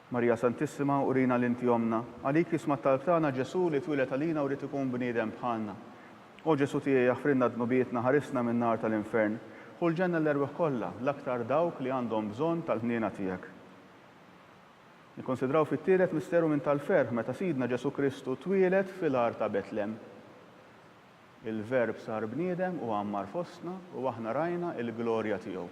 Marija Santissima, urina li inti Ommna. Għalik jisma' t-talb tagħna Ġesù li twieled għalina u ried ikun bniedem bħalna. O Ġesù tiegħi aħfrilna dnubietna, ħarisna min-nar tal-infern. Ħu l-ġenna l-erwieħ kollha, l-aktar dawk li għandhom bżonn tal-ħniena tiegħek. Nikkonsidraw fit-tielet misteru minn tal-ferħ meta Sidna Ġesù Kristu twieled fil-għar ta' Betlem. Il-Verb sar bniedem u għammar fostna u aħna rajna l-glorja tiegħu.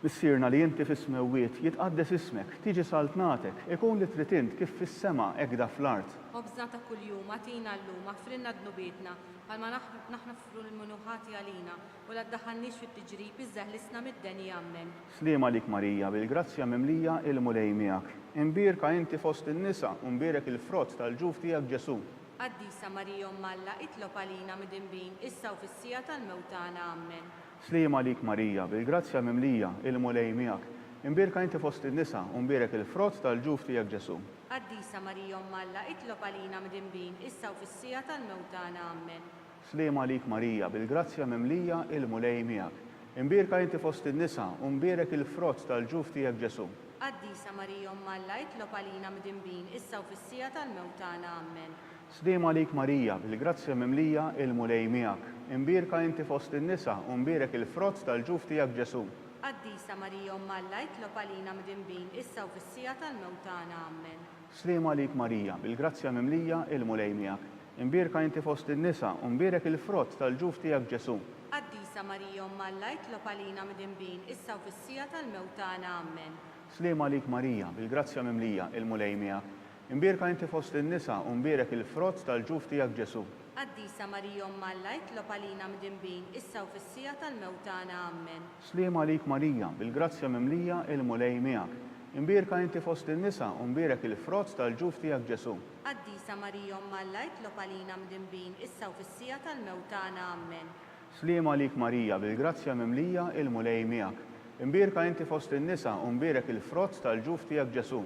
Missierna li inti fis-smewwiet, jitqaddes ismek, tiġi saltnatek, ikun li trid int kif fis-sema hekk da fl-art. Ħobżna ta' kuljum agħtina llum, aħfrilna dnubietna, bħalma naħfru lil min hu ħati għalina, u la ddaħħalniex fit-tiġrib, iżda eħlisna mid-deni. Ammen. Sliem għalik Marija, bil-grazzja mimlija, il-Mulej miegħek. Imbierka inti fost in-nisa, u mbierek il-frott tal-ġuf tiegħek Ġesù. Qaddisa Marija Omm Alla, itlob għalina midinbin, issa u fis-siegħa tal-mewt tagħna. Ammen. Sliem għalik Marija, bil-grazzja mimlija, il-Mulej miegħek. Imbierka inti fost in-nisa, u mbierek il-frott tal-ġuf tiegħek Ġesù. Qaddisa Marija Omm Alla, itlob għalina midinbin, issa u fis-siegħa tal-mewt tagħna. Ammen. Sliem għalik Marija, bil-grazzja mimlija, il-Mulej miegħek. Imbierka inti fost in-nisa, u mbierek il-frott tal-ġuf tiegħek Ġesù. Qaddisa Marija Omm Alla, itlob għalina midinbin, issa u fis-siegħa tal-mewt tagħna. Ammen. Sliem għalik Marija, bil-grazzja mimlija, il-Mulej miegħek. Imbierka inti fost in-nisa, u mbierek il-frott tal-ġuf tiegħek Ġesù. Qaddisa Marija Omm Alla, itlob għalina midinbin, issa u fis-siegħa tal-mewt tagħna. Ammen. Sliem għalik Marija, bil-grazzja mimlija, il-Mulej miegħek. Imbierka inti fost in-nisa, u mbierek il-frott tal-ġuf tiegħek Ġesù. Qaddisa. Qaddisa Marija Omm Alla itlob għalina midinbin, issa u fis-siegħa tal-mewt tagħna. Ammen. Sliem għalik Marija, bil-grazzja mimlija, il-Mulej miegħek. Imbierka inti fost in-nisa u mbierek il-frott tal-ġuf tiegħek Ġesù. Qaddisa Marija Omm Alla itlob għalina midinbin, issa u fis-siegħa tal-mewt tagħna. Ammen. Sliem għalik Marija, bil-grazzja mimlija, il-Mulej miegħek. Imbierka inti fost in-nisa u mbierek il-frott tal-ġuf tiegħek Ġesù. Qaddisa Marija Omm Alla itlob għalina mdinbin issa u fis-siegħa tal-mewt tagħna. Ammen. Sliem għalik Marija, bil-grazzja mimlija, il-Mulej miegħek. Imbierka inti fost in-nisa u mbierek il-frott tal-ġuf tiegħek Ġesù.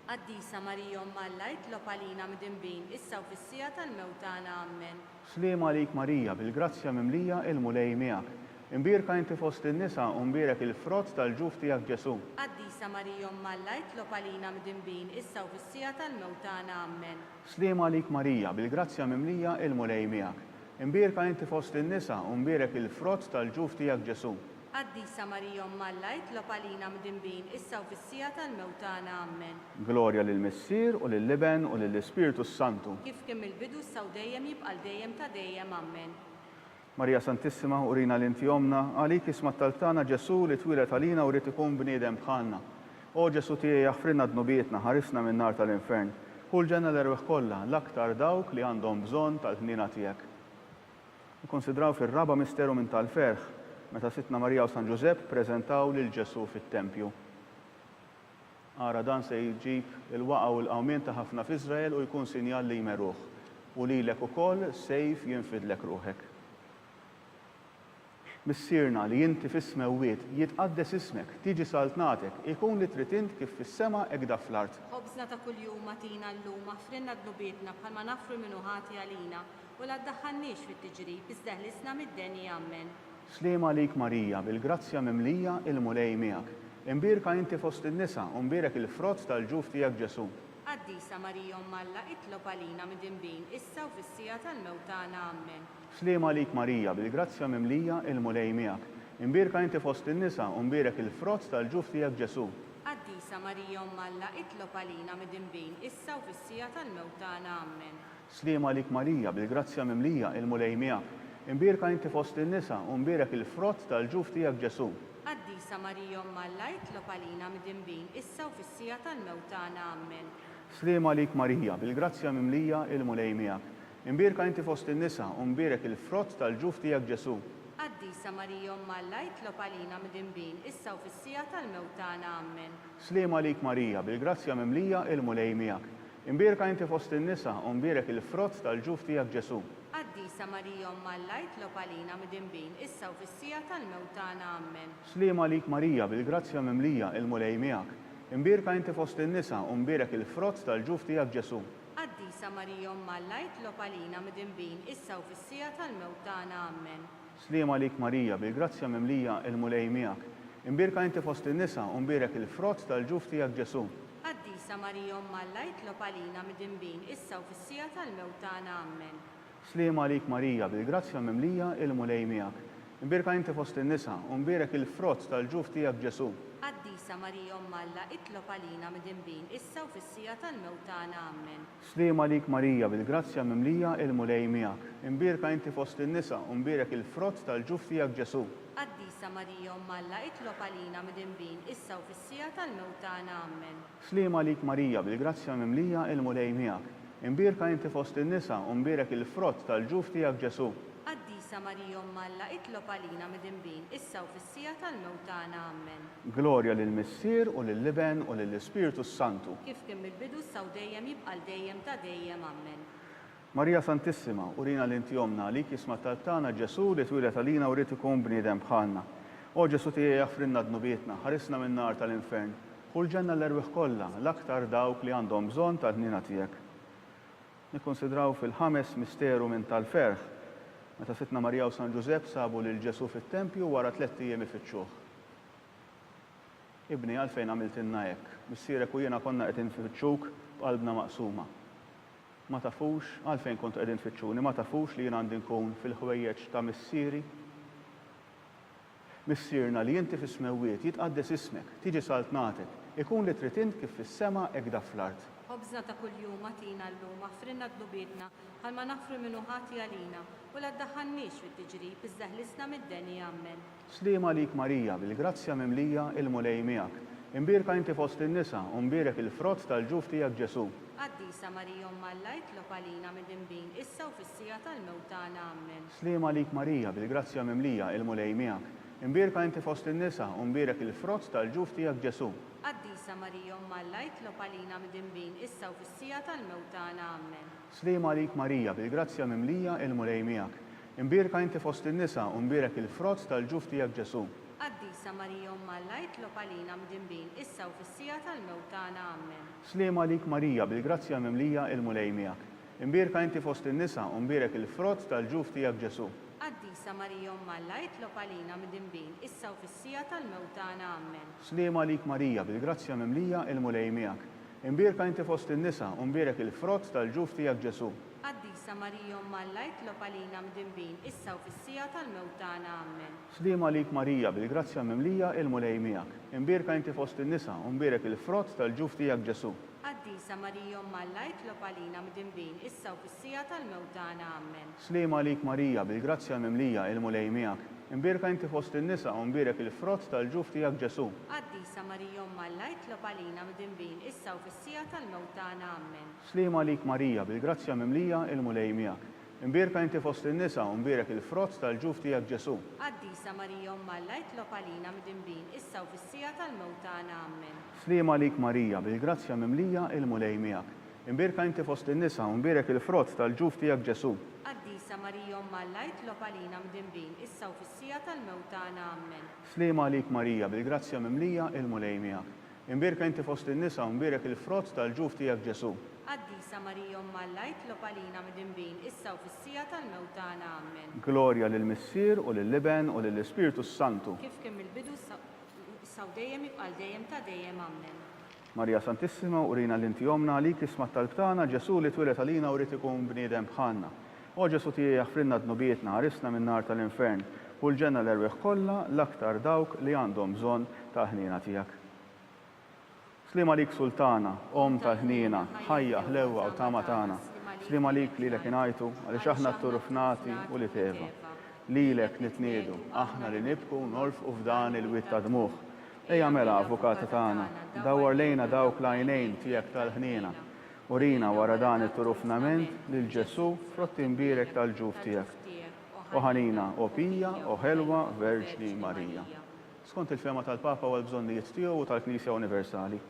Qaddisa Marija Omm Alla itlob għalina mdinbin issa u fis-siegħa tal-mewt tagħna. Ammen. Sliem għalik Marija, bil-grazzja mimlija, il-Mulej miegħek. Imbierka inti fost in-nisa u mbierek il-frott tal-ġuf tiegħek Ġesù. Qaddisa Marija Omm Alla itlob għalina mdinbin issa u fis-siegħa tal-mewt tagħna. Ammen. Sliem għalik Marija, bil-grazzja mimlija, il-Mulej miegħek. Imbierka inti fost in-nisa u mbierek il-frott tal-ġuf tiegħek Ġesù. Qaddisa Marija Omm Alla itlob għalina mdinbin issa u fis-siegħa tal-mewt tagħna. Ammen. Glorja lill-Missier u lill-Iben u lill-Ispirtu s-Santu. Kif kien mill-bidu issa u dejjem jibqa' għal dejjem ta' dejjem. Ammen. Marija Santissima, urina li inti Ommna, għalik isma' t-talb tagħna Ġesù li twieled għalina u ried ikun bniedem bħalna. O Ġesù tiegħi aħfrilna dnubietna, ħarisna min-nar tal-infern. Ħu l-ġenna l-erwieħ kollha, l-aktar dawk li għandhom bżonn tal-ħniena tiegħek. Nikkonsidraw fir-raba' misteru minn tal-ferħ, meta Sidtna Marija u San Ġużepp ppreżentaw lil Ġesù fit-tempju. Ara, dan se jġib il-waqgħa u l-qawmien ta' ħafna f'Iżrael u jkun sinjal li jmeruh, u lilek ukoll sejf jinfidlek ruħek. Missierna li inti fis-smewwiet, jitqaddes ismek, tiġi saltnatek, ikun li trid int kif fis-sema hekk fl-art. Ħobżna ta' kuljum agħtina llum, aħfrilna dnubietna bħalma naħfru 'l min hu ħati għalina, u la ddaħħalniex fit-tiġrib, iżda eħlisna mid-deni. Ammen. Sliem għalik Marija, bil-grazzja mimlija, il-Mulej miegħek. Imbierka inti fost in-nisa, u mbierek il-frott tal-ġuf tiegħek Ġesù. Qaddisa Marija Omm Alla itlob għalina midinbin, issa u fis-siegħa tal-mewt tagħna. Ammen. Sliem għalik Marija, bil-grazzja mimlija, il-Mulej miegħek. Imbierka inti fost in-nisa, u mbierek il-frott tal-ġuf tiegħek Ġesù. Qaddisa Marija Omm Alla itlob għalina midinbin, issa u fis-siegħa tal-mewt tagħna. Ammen. Sliem għalik Marija, bil-grazzja mimlija, il-Mulej miegħek. Imbierka inti fost in-nisa, u mbierek il-frott tal-ġuf tiegħek Ġesù. Qaddisa Marija Omm Alla itlob għalina midinbin, issa u fis-siegħa tal-mewt tagħna. Ammen. Sliem għalik Marija, bil-grazzja mimlija, il-Mulej miegħek. Imbierka inti fost in-nisa, u mbierek il-frott tal-ġuf tiegħek Ġesù. Qaddisa Marija Omm Alla itlob għalina midinbin, issa u fis-siegħa tal-mewt tagħna. Ammen. Sliem għalik Marija, bil-grazzja mimlija, il-Mulej miegħek. Imbierka inti fost in-nisa, u mbierek il-frott tal-ġuf tiegħek Ġesù. Qaddisa Marija Omm Alla itlob għalina midinbin, issa u fis-siegħa tal-mewt tagħna. Ammen. Sliem għalik Marija, bil-grazzja mimlija, il-Mulej miegħek. Imbierka inti fost in-nisa, u mbierek il-frott tal-ġuf tiegħek Ġesù. Qaddisa Marija Omm Alla itlob għalina midinbin, issa u fis-siegħa tal-mewt tagħna. Ammen. Sliem għalik Marija, bil-grazzja mimlija, il-Mulej miegħek. Imbierka inti fost in-nisa, u mbierek il-frott tal-ġuf tiegħek Ġesù. Qaddisa Marija Omm Alla itlob għalina midinbin, issa u fis-siegħa tal-mewt tagħna. Ammen. Sliem għalik Marija, bil-grazzja mimlija, il-Mulej miegħek. Imbierka inti fost in-nisa, u mbierek il-frott tal-ġuf tiegħek Ġesù. Qaddisa Marija Omm Alla itlob għalina midinbin, issa u fis-siegħa tal-mewt tagħna. Ammen. Sliem għalik Marija, bil-grazzja mimlija, il-Mulej miegħek. Imbierka inti fost in-nisa, u mbierek il-frott tal-ġuf tiegħek Ġesù. Qaddisa Marija Omm Alla itlob għalina midinbin, issa u fis-siegħa tal-mewt tagħna. Ammen. Sliem għalik Marija, bil-grazzja mimlija, il-Mulej miegħek. Imbierka inti fost in-nisa, u mbierek il-frott tal-ġuf tiegħek Ġesù. Qaddisa Marija Omm Alla itlob għalina midinbin, issa u fis-siegħa tal-mewt tagħna. Ammen. Glorja lill-Missier u lill-Iben u lill-Ispirtu s-Santu. Kif kien mill-bidu issa u dejjem jibqa' għal dejjem ta' dejjem. Ammen. Marija Santissima, urina li inti Ommna, għalik jisma' t-talb tagħna Ġesù li twieled għalina u ried ikun bniedem bħalna. O Ġesù tiegħi aħfrilna dnubietna, ħarisna min-nar tal-infern. Ħu l-ġenna l-erwieħ kollha, l-aktar dawk li għandhom bżonn tal-ħniena tiegħek. Nikkunsidraw fil-ħames misteru minn tal-ferħ, meta Sidtna Marija u San Ġużepp sabu lil Ġesù fit-tempju wara tlett ijiem ifittxuh. Ibni, għalfejn għamiltilna hekk? Missierek u jiena konna qed infittxuk b'qalbna maqsuma. Ma tafux għalfejn kontu qegħdin tfittxuni? Ma tafux li jien għandi nkun fil-ħwejjeġ ta' Missieri? Missierna li inti fis-smewwiet, jitqaddes ismek, tiġi saltnatek, ikun li trid int kif fis-sema hekk fl-art. Ħobżna ta' kuljum agħtina llum, aħfrilna dnubietna, bħalma naħfru min hu ħati għalina, u la ddaħħalniex fit-tiġrib, iżda ħlisna mid-deni. Ammen. Sliem għalik Marija, bil-grazzja mimlija, il-Mulej miegħek. Imbierka inti fost in-nisa, u mbierek il-frott tal-ġuf tiegħek Ġesù. Qaddisa Marija Omm Alla, itlob għalina midinbin, issa u fis-siegħa tal-mewt tagħna. Ammen. Sliem għalik Marija, bil-grazzja mimlija, il-Mulej miegħek. Imbierka inti fost in-nisa, u mbierek il-frott tal-ġuf tiegħek Ġesù. Qaddisa Marija Omm Alla, itlob għalina midinbin, issa u fis-siegħa tal-mewt tagħna. Ammen. Sliem għalik Marija, bil-grazzja mimlija, il-Mulej miegħek. Imbierka inti fost in-nisa, u mbierek il-frott tal-ġuf tiegħek Ġesù. Qaddisa Marija Omm Alla, itlob għalina midinbin, issa u fis-siegħa tal-mewt tagħna. Ammen. Sliem għalik Marija, bil-grazzja mimlija, il-Mulej miegħek. Imbierka inti fost in-nisa, u mbierek il-frott tal-ġuf tiegħek Ġesù. Qaddisa Marija Omm Alla, itlob għalina midinbin, issa u fis-siegħa tal-mewt tagħna. Ammen. Sliem għalik Marija, bil-grazzja mimlija, il-Mulej miegħek. Imbierka inti fost in-nisa, u mbierek il-frott tal-ġuf tiegħek Ġesù. Qaddisa Marija Omm Alla, itlob għalina midinbin, issa u fis-siegħa tal-mewt tagħna. Ammen. Sliem għalik Marija, bil-grazzja mimlija, il-Mulej miegħek. Imbierka inti fost in-nisa, u mbierek il-frott tal-ġuf tiegħek Ġesù. Qaddisa Marija Omm Alla itlob għalina mdinbin issa u fis-siegħa tal-mewt tagħna. Ammen. Sliem għalik Marija, bil-grazzja mimlija, il-Mulej miegħek. Imbierka inti fost in-nisa u mbierek il-frott tal-ġuf tiegħek Ġesù. Qaddisa Marija Omm Alla itlob għalina mdinbin issa u fis-siegħa tal-mewt tagħna. Ammen. Sliem għalik Marija, bil-grazzja mimlija, il-Mulej miegħek. Imbierka inti fost in-nisa u mbierek il-frott tal-ġuf tiegħek Ġesù. Qaddisa Marija Omm Alla itlob għalina midinbin issa u fis-siegħa tal-mewt tagħna. Ammen. Sliem għalik Marija, bil-grazzja mimlija, il-Mulej miegħek. Imbierka inti fost in-nisa u mbierek il-frott tal-ġuf tiegħek Ġesù. Qaddisa Marija Omm Alla itlob għalina midinbin issa u fis-siegħa tal-mewt tagħna. Ammen. Sliem għalik Marija, bil-grazzja mimlija, il-Mulej miegħek. Imbierka inti fost in-nisa u mbierek il-frott tal-ġuf tiegħek Ġesù. Qaddisa Marija Omm Alla itlob għalina midinbin issa u fis-siegħa tal-mewt tagħna. Ammen. Glorja lill-Missier u lill-Iben u lill-Ispirtu s-Santu. Kif kien mill-bidu issa u dejjem jibqa' għal dejjem ta' dejjem. Ammen. Marija Santissima, urina li inti Ommna, għalik isma' t-talb tagħna, Ġesù li twieled għalina u ried ikun bniedem bħalna. O Ġesù tiegħi aħfrilna dnubietna, ħarisna min-nar tal-infern, u l-ġenna l-erwieħ kollha, l-aktar dawk li għandhom bżonn tal-ħniena tiegħek. Sliem għalik Sultana, Omm tal-ħniena, ħajja, ħlewwa u tama tagħna. Sliem għalik lilek ingħajtu, għaliex aħna tturufnati ulied Eva. Lilek nitniedu, aħna li nibku u norfqu f'dan il-wied ta' dmugħ. Ejja mela, Avukata tagħna, dawwar lejna dawk l-għajnejn tiegħek tal-ħniena. Urina wara dan it-turufnament lil Ġesù, frott imbierek tal-ġuf tiegħek. O ħanina, o pija, o ħelwa Verġni Marija. Skont il-fehma tal-Papa u għall-bżonnijiet tiegħu u tal-Knisja Universali.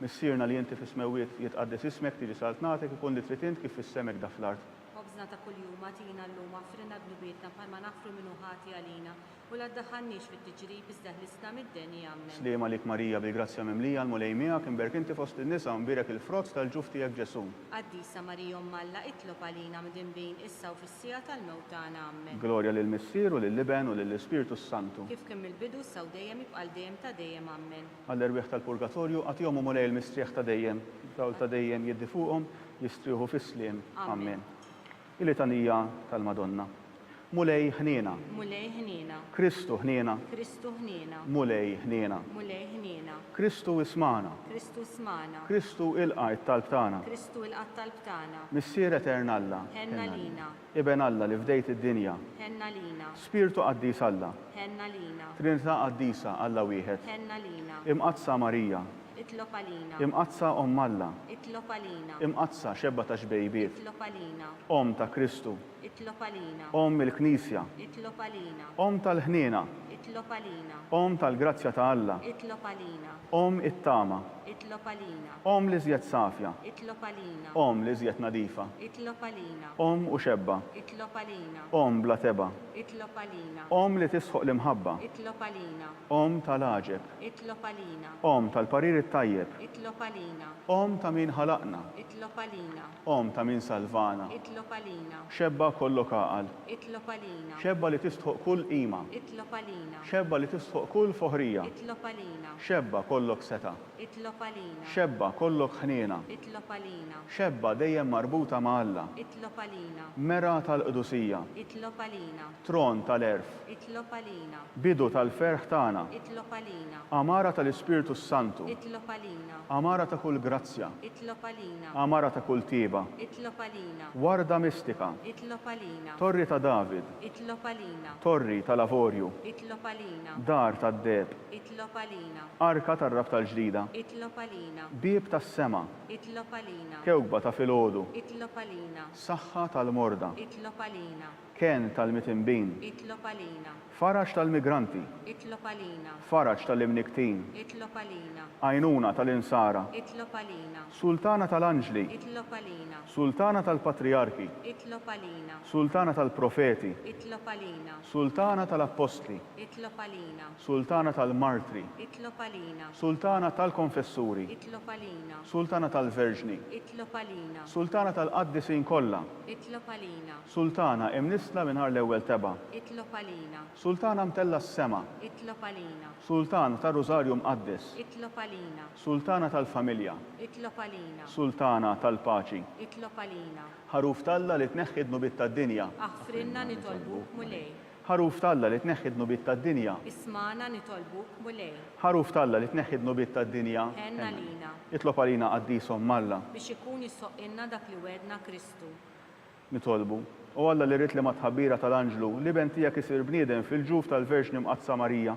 Missierna li inti fis-smewwiet, jitqaddes ismek, tiġi saltnatek, ikun li trid int kif fis-sema hekk da fl-art. Ħobżna ta' kuljum agħtina llum, aħfrilna dnubietna bħalma naħfru min hu ħati għalina, U la ddaħħalniex fit-tiġrib iżda ħlisna mid-deni. Ammen. Sliem għalik Marija bil-grazzja mimlija l-Mulej miegħek imberk inti fost in-nisa u mbierek il-frott tal-ġuf tiegħek Ġesù. Qaddisa Marija Omm Alla itlob għalina mdinbin issa u fis-siegħa tal-mewt tagħna. Ammen. Glorja lill-Missier u lill-Iben u lill-Ispirtu s-Santu. Kif kien mill-bidu issa u dejjem jibqa' għal dejjem ta' dejjem. Ammen. Għall-erwieħ tal-purgatorju agħtihom o Mulej il-mistrieħ ta' dejjem, dawl ta' dejjem jiddi fuqhom, jistrieħu fis-sliem. Ammen. Il-Litanija tal-Madonna. Mulej ħniena. Mulej ħniena. Kristu ħniena. Kristu ħniena. Mulej ħniena. Mulej ħniena. Kristu ismagħna. Kristu ismagħna. Kristu ilqa' t-talb tagħna. Kristu ilqa' t-talb tagħna. Missier etern Alla. Ħenn għalina. Iben Alla li fdejt id-dinja. Ħenn għalina. Spirtu qaddis Alla. Ħenn għalina. Trinità qaddisa Alla wieħed. Ħenn għalina. Imqaddsa Marija. Itlob għalina. Imqaddsa Omm Alla. Itlob għalina. Imqaddsa xebba ta' xbejbiet. Itlob għalina. Omm ta' Kristu. Itlob għalina. Omm il-Knisja. Itlob għalina. Omm tal-ħniena. Itlob għalina. Omm tal-grazzja ta' Alla. Itlob għalina. Omm it-tama. Itlob għalina. Omm l-iżjed safja. Itlob għalina. Omm l-iżjed nadifa. Itlob għalina. Omm u xebba. Itlob għalina. Omm bla tebgħa. Itlob għalina. Omm li tisħoq l-imħabba. Itlob għalina. Omm tal-għaġeb. Itlob għalina. Omm tal-parir it-tajjeb. Itlob għalina. Omm ta' min ħalaqna. Itlob għalina. Omm ta' min salvana. Itlob għalina. Xebba kollok għaqal. Itlob għalina. Xebba li tistħoq kull qima. Itlob għalina. Xebba li tistħoq kull foħrija. Itlob għalina. Xebba kollok setgħa. Itlob għalina. Xebba kollok ħniena. Itlob għalina. Xebba dejjem marbuta ma' Alla. Itlob għalina. Mera tal-qdusija. Itlob għalina. Tron tal-għerf. Itlob għalina. Bidu tal-ferħ tagħna. Itlob għalina. Għamara tal-Ispirtu s-Santu. Itlob. Itlob għalina. Għamara ta' kull grazzja. Itlob għalina. Għamara ta' kull tjieba. Itlob għalina. Warda mistika. Itlob għalina. Torri ta' David. Itlob għalina. Torri tal-avorju. Itlob għalina. Dar tad-deheb. Itlob għalina. Arka tar-Rabta l-Ġdida. Itlob għalina. Bieb tas-sema. Itlob għalina. Kewkba ta' filgħodu. Itlob għalina. Saħħa tal-morda. Itlob għalina. Kenn tal-mitinbin. Itlob għalina. Faraġ tal-migranti. Itlob għalina. Faraġ tal-imnikktin. Itlob għalina. Għajnuna tal-insara. Itlob għalina. Sultana tal-anġli. Itlob għalina. Sultana tal-patrijarki. Itlob għalina. Sultana tal-profeti. Itlob għalina. Sultana tal-appostli. Itlob għalina. Sultana tal-martri. Itlob għalina. Sultana tal-konfessuri. Itlob għalina. Sultana tal-verġni. Itlob għalina. Sultana tal-qaddisin kollha. Itlob għalina. Sultana imnissla minn nhar l-ewwel tebgħa. Itlob għalina. Sultana mtellgħa s-sema. Itlob għalina. Sultana tar-Rużarju Mqaddes. Itlob għalina. Sultana tal-familja. Itlob għalina. Sultana tal-paċi. Itlob għalina. Ħaruf t'Alla li tneħħi d-dnubiet tad-dinja. Aħfrilna nitolbuk, Mulej. Ħaruf t'Alla li tneħħi d-dnubiet tad-dinja. Ismagħna nitolbuk, Mulej. Ħaruf t'Alla li tneħħi d-dnubiet tad-dinja. Ħenn għalina. Itlob għalina Qaddis Omm Alla. Biex ikun jissoqqilna dak li wegħdna Kristu. Nitolbu. O Alla li ridt li mat-tħabbira tal-anġlu, l-Iben tiegħek isir bniedem fil-ġuf tal-Verġni Mqaddsa Marija,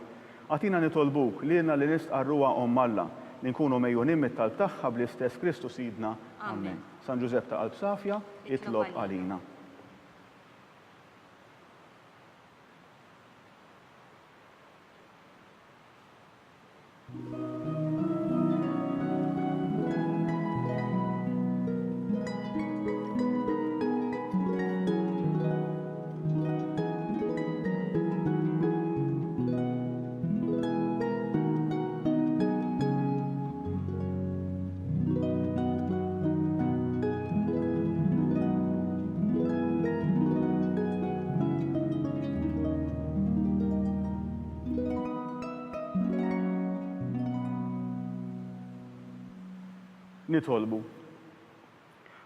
agħtina nitolbuk, lilna li nistqarruha Omm Alla, li nkunu megħjunin mit-talb tagħha bl-istess Kristu Sidna. Amen. San Ġużepp ta' qalb safja, Itlob itlob għalina. Nitolbu.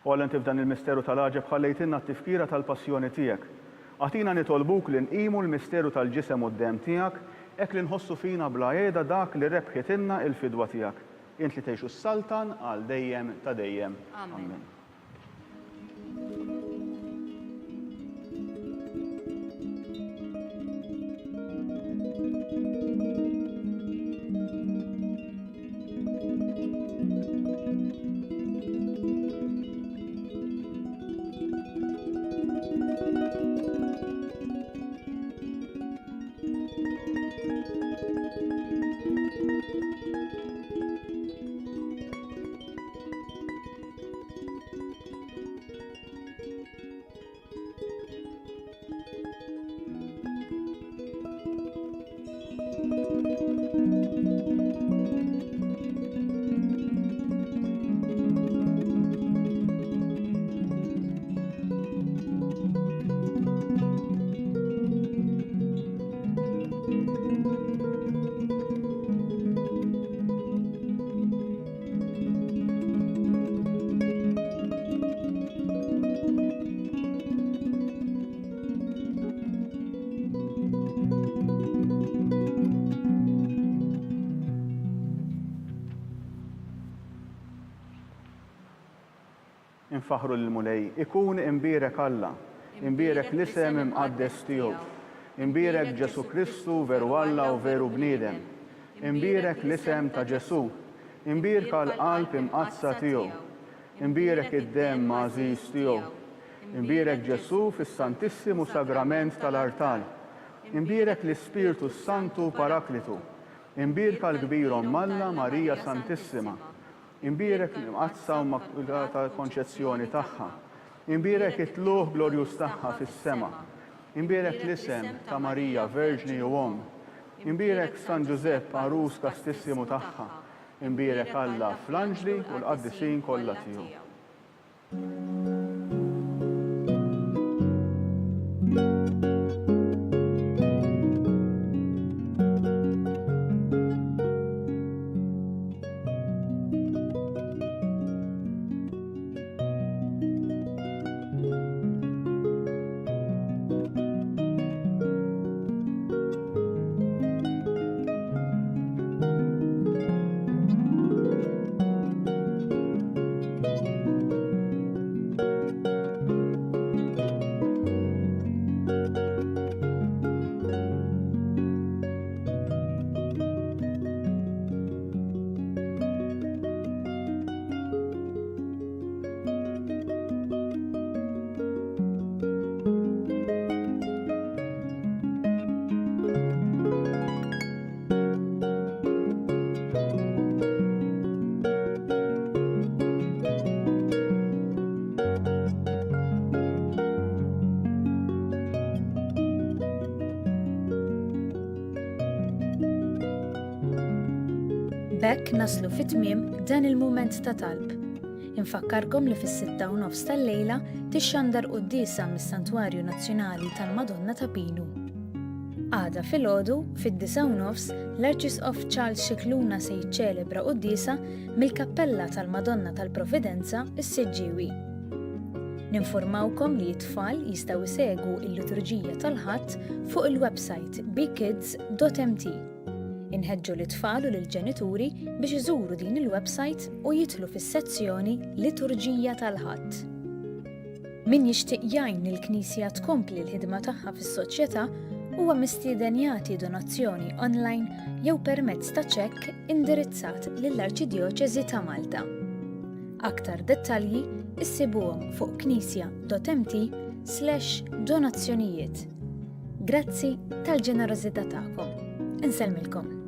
O Alla inti f'dan il-misteru tal-għaġeb ħallejtilna t-tifkira tal-passjoni tiegħek. Agħtina nitolbuk li nqimu l-misteru tal-ġisem u d-demm tiegħek hekk li nħossu fina bla qiegħda dak li rebħitilna il-fidwa tiegħek. Int li tgħix u ssaltan għal dejjem ta' dejjem. Amen. Infaħħru lill-Mulej. Ikun imbierek Alla, imbierek l-isem imqaddes tiegħu. Imbierek Ġesù Kristu, veru Alla u veru bniedem. Imbierek l-isem ta' Ġesù. Imbierka l-qalb imqaddsa tiegħu. Imbierek id-demm għażiż tiegħu. Imbierek Ġesù fis-Santissimu Sagrament tal-artal. Imbierek l-Ispirtu s-Santu Paraklitu. Imbierka l-kbir Omm Alla Marija Santissima. Imbierek l-Imqaddsa u Immakulata Konċezzjoni tagħha. Imbierek it-tlugħ glorjuż tagħha fis-sema. Imbierek l-isem ta' Marija Verġni u Omm. Imbierek San Ġużepp għarus kastissimu tagħha. Imbierek Alla fl-anġli u l-qaddisin kollha tiegħu. B'hekk naslu fi tmiem dan il-mument ta' talb. Infakkarkom li fis-6:30 tal-lejla tixxandar quddiesa mis-Santwarju Nazzjonali tal-Madonna ta' Pinu. Għada filgħodu, fid-9:30, l-Arċisqof Charles Scicluna se jiċċelebra quddiesa mill-Kappella tal-Madonna tal-Providenza, is-Siġġiewi. Ninfurmawkom li t-tfal jistgħu jsegwu l-liturġija tal-Ħadd fuq il-websajt bkids.mt. Inħeġġu lit-tfal u lill-ġenituri biex iżuru din il-websajt u jidħlu fis-sezzjoni Liturġija tal-Ħadd. Min jixtieq jgħin lill-Knisja tkompli l-ħidma tagħha fis-soċjetà huwa mistieden jagħti donazzjoni online jew permezz ta' ċekk indirizzat lill-Arċidjoċesi ta' Malta. Aktar dettalji issibuhom fuq knisja.mt slash donazzjonijiet. Grazzi tal-ġenerożità tagħkom. Insellmilkom.